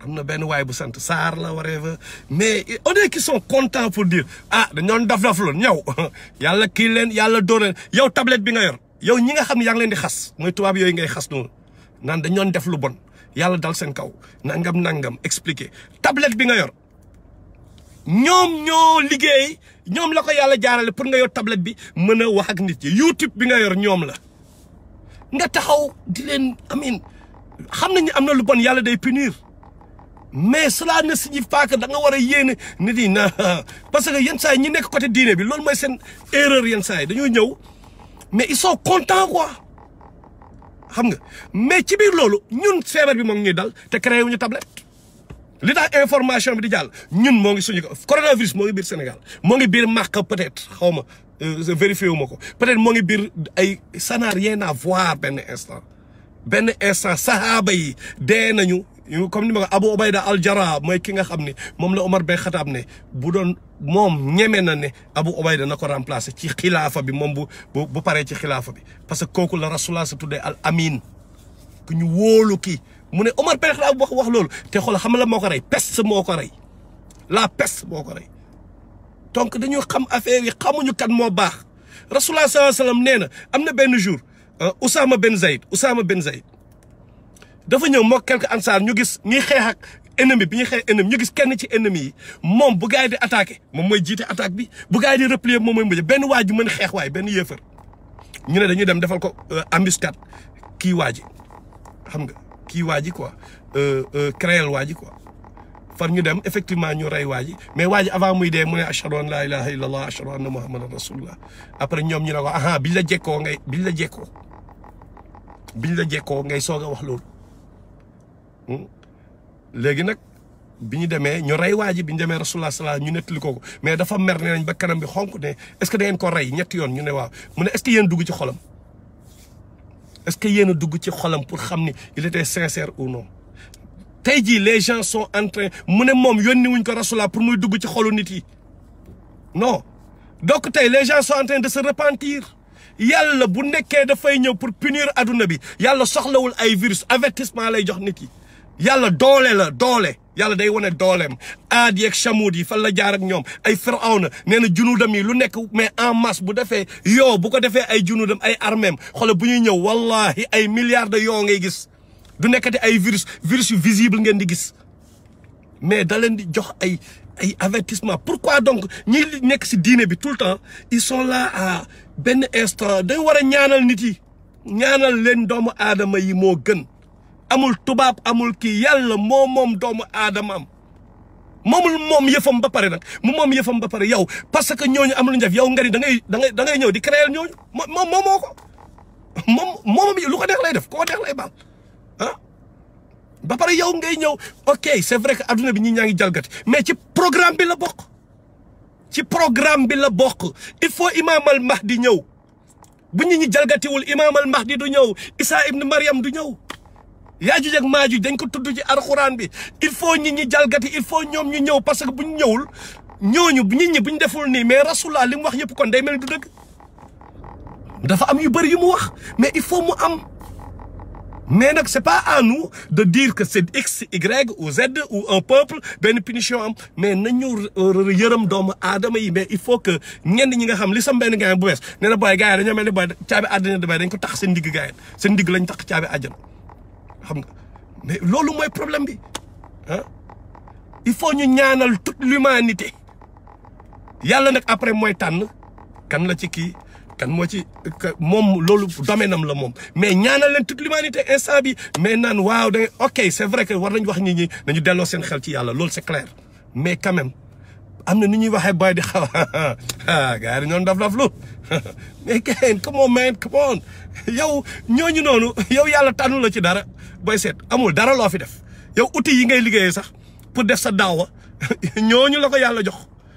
am na benn waay bu sant Sarr la whatever mais on est qui sont contents pour dire dañoon daf loon ñëw yàlla kii leen yàlla dóor leen yow tablette bi nga yor yow ñi nga xam ne yaa ngi leen di xas mooy tubaab yooyu ngay xas noonu naan dañoon def lu bon yàlla dal seen kaw nangam expliquer tablette bi nga yor ñoom ñoo liggéey ñoom la ko yàlla jaarale pour nga yor tablette bi mën a wax ak nit yi YouTube bi nga yor ñoom la nga taxaw di leen amin xam nañu am na lu bon yàlla day punir mais cela ne signifie pas que da nga war a yéene nit yi na parce que yenn saa yi ñi nekk côté diine bi loolu mooy seen erreur yenn saa yi dañoo ñëw mais ils sont contents quoi xam nga mais ci biir loolu ñun feebar bi moom ñuy dal te créé wuñu tablette li tax information bi di jàll ñun moo ngi suñu coronavirus moo ngi biir Sénégal moo ngi biir Màkka peut-être xaw ma vérifié wu ma ko peut-être moo ngi biir ay ça n'a rien à voir benn instant sahaaba yi dee nañu comme ni ma ko Abu Ubayda al-Jarrah mooy ki nga xam ne moom la Omar Ben Khattab ne bu doon moom ñeme na ne Abu Ubayda na ko remplacer ci xilaafa bi moom bu paree ci xilaafa bi parce que kooku la Rasulullah sa tuddee al amin ku ñu wóolu kii mu ne Omar Ben Khattab wax loolu te xool xam la moo ko rey peste moo ko rey la peste moo ko rey donc dañu xam affaire yi xamuñu kan moo baax Rasulullah sallallahu alayhi wasallam nee na am na benn jour Usaama Ben Zayd dafa ñëw moo quelque ansaar ñu gis ñuy xeex ak ennemi bi ñuy xeex ennemi ñu gis kenn ci ennemi yi moom bu gars yi di attaqué moom mooy jiite attaque bi bu gars yi di replier moom mooy mujj benn waa ji mën xeex waay benn yéefar ñu ne dañuy dem defal ko embuscade kii waa ji xam nga kii waa ji quoi créel waa ji quoi far ñu dem effectivement ñu rey waa ji mais waa ji avant muy dee mu ne ashhadu an la ilaha illallah ashhadu anna muhammadan rasulullah après ñoom ñu ne ko biñ la jekkoo ngay soog a wax loolu léegi nag bi ñu demee ñu rey waa ji bi ñu demee rasulullah sallallahu ñu nettali ko mais dafa mer ne nañ ba kanam bi xonk ne est-ce que da ngeen ko rey ñetti yoon ñu ne waaw mu ne est-ce que yéen dugg ci xolam est-ce que yéen a dugg ci xolam pour xam ni il était sincère ou non tey jii les gens sont en train mu ne moom yónni wuñ ko rasulullah pour muy dugg ci xolu nit yi non donc tey les gens sont en train de se repentir yàlla bu nekkee dafay ñëw pour punir adduna bi yàlla soxlawul ay virus avertissement lay jox nit yi yàlla doole la doole yàlla day wane dooleem aad yeeg chamuud yi fan la jaar ak ñoom ay firawna nee na junudam yi lu nekk mais en masse bu defee bu ko defee ay junudam ay arméem xoolal bu ñuy ñëw wallahi ay milliards de ngay gis du nekkati ay virus yu visible ngeen di gis mais da leen di jox ay avertissement pourquoi donc ñi nekk si diine bi tout le temps ils sont là à benn instant dañ war a ñaanal nit yi ñaanal leen doomu aadama yi moo gën amul tubaab amul kii yàlla moom doomu aadamaam moom yëfam ba pare nag moom yëfam ba pare yow parce que ñooñu am lu ñu def yow nga ni da ngay ñëw di créer ñooñu moo ko moom lu ko neex lay def ko neex lay baal ba pare yow ngay ñëw ok c'est vrai que adduna bi ñi ñaa ngi jalgati mais ci programme bi la bokk il faut Imam al Mahdi ñëw bu ñi jalgatiwul Imam al Mahdi du ñëw Isa ibn Maryam du ñëw Yaajuj ak Maajuj dañ ko tudd ci alxuraan bi il faut ñi jalgati il faut ñoom ñu ñëw parce que bu ñu ñëwul ñooñu nit ñi bu ñu deful nii mais Rasulullah li mu wax yëpp kon day mel ni du dëgg dafa am yu bëri yu mu wax mais il faut mu am mais nag c'est pas à nous de dire que c'est X Y ou Z ou un peuple benn punition am mais nañu yërëm doomu aadama yi mais il faut que ñenn ñi nga xam li sam benn gars bu bees nee na booy gars yi dañoo mel ni booy caabi àddina bay dañ ko tax seen digg gars yi seen digg lañ tax caabi àjjana xam nga mais loolu mooy problème bi ah il faut ñu ñaanal toute l'humanité yàlla nag après mooy tànn kan la ci kii kan moo ci moom loolu domaine am la moom mais ñaanal leen toute l'humanité instant bi mais naan waaw da ok c'est vrai que war nañ wax nit ñi nañu delloo seen xel ci yàlla loolu c'est clair mais quand même am na nu ñuy waxee boy di xaw gars yi ñoon daf lu mais kenn come on man come on yow ñooñu noonu yow yàlla tànnu la ci dara booy seet amul dara loo fi def yow outils yi ngay liggéeyee sax pour def sa daawa ñooñu la ko yàlla jox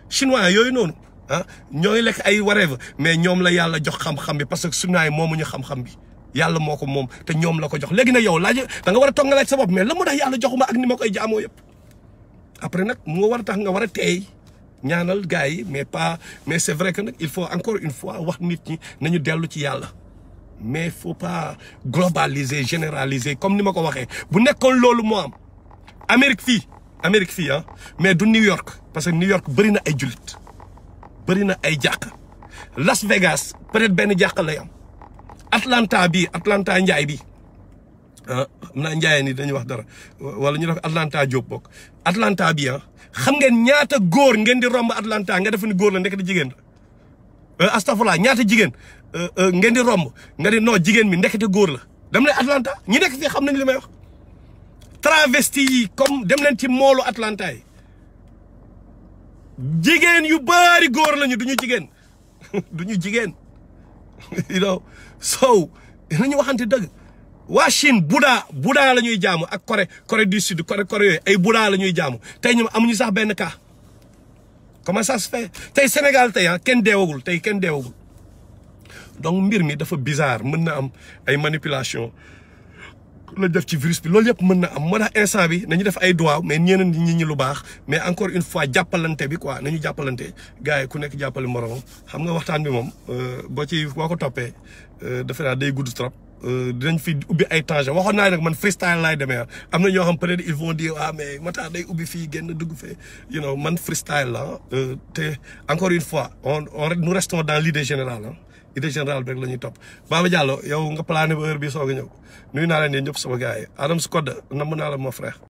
chinois yooyu noonu ah ñooy lekk ay whatever mais ñoom la yàlla jox xam-xam bi parce que chinois yi moomuñu xam-xam bi yàlla moo ko moom te ñoom la ko jox léegi nag yow laaj da nga war a toog nga laaj sa bopp mais la mu tax yàlla joxuma ak ni ma koy jaamoo yëpp après nag moo war a tax nga war a teey ñaanal gars yi mais c'est vrai que nag il faut encore une fois wax nit ñi nañu dellu ci yàlla mais faut pas globaliser généraliser comme ni ma ko waxee bu nekkoon loolu moo am Amérique fii ah mais du New York parce que New York bëri na ay jullit bëri na ay jàkk Las Vegas peut-être benn jàkk lay am Atlanta Njaay bi ah xam naa Njaay ni dañuy wax dara wala ñu def Atlanta Diop bokk Atlanta bi ah xam ngeen ñaata góor ngeen di romb Atlanta nga def ni góor la nekk di jigéen la astafurlah ñaata jigéen ngeen di romb nga di non jigéen mi ndekete góor la dem leen Atlanta ñi nekk fii xam nañ li may wax travesti yi comme dem leen ci moolu Atlanta yi jigéen yu bari góor lañu duñu jigéen duñu jigéen you know so nañu waxante dëgg waa Chine Bouddha la ñuy jaamu ak Corée du Sud Corée yooyu ay Bouddha la ñuy jaamu tey ñoom amuñu sax benn cas comment ça se fait tey Sénégal tey kenn deewagul donc mbir mi dafa bizarre mën na am ay manipulation la def ci virus bi loolu yëpp mën na am moo tax instant bi nañu def ay doigts mais ñeneen ñi lu baax mais encore une fois jàppalante bi quoi nañu jàppalante gars yi ku nekk jàppale moromam xam nga waxtaan bi moom boo ko toppee defe naa day gudd trop dinañ fi ubbi ay tangent waxoon naa nag man freestyle laay demee am na ñoo xam peut-être ils vont dire mais Matar day ubbi fii génn dugg fee man freestyle la te encore une fois nous restons dans l'idée générale idée générale bi rek la ñuy topp Baba Diallo yow nga plané ba heure bi soog a ñëw nuyu naa leen yéen ñëpp sama gars yi Adam Scott namm naa la mon frère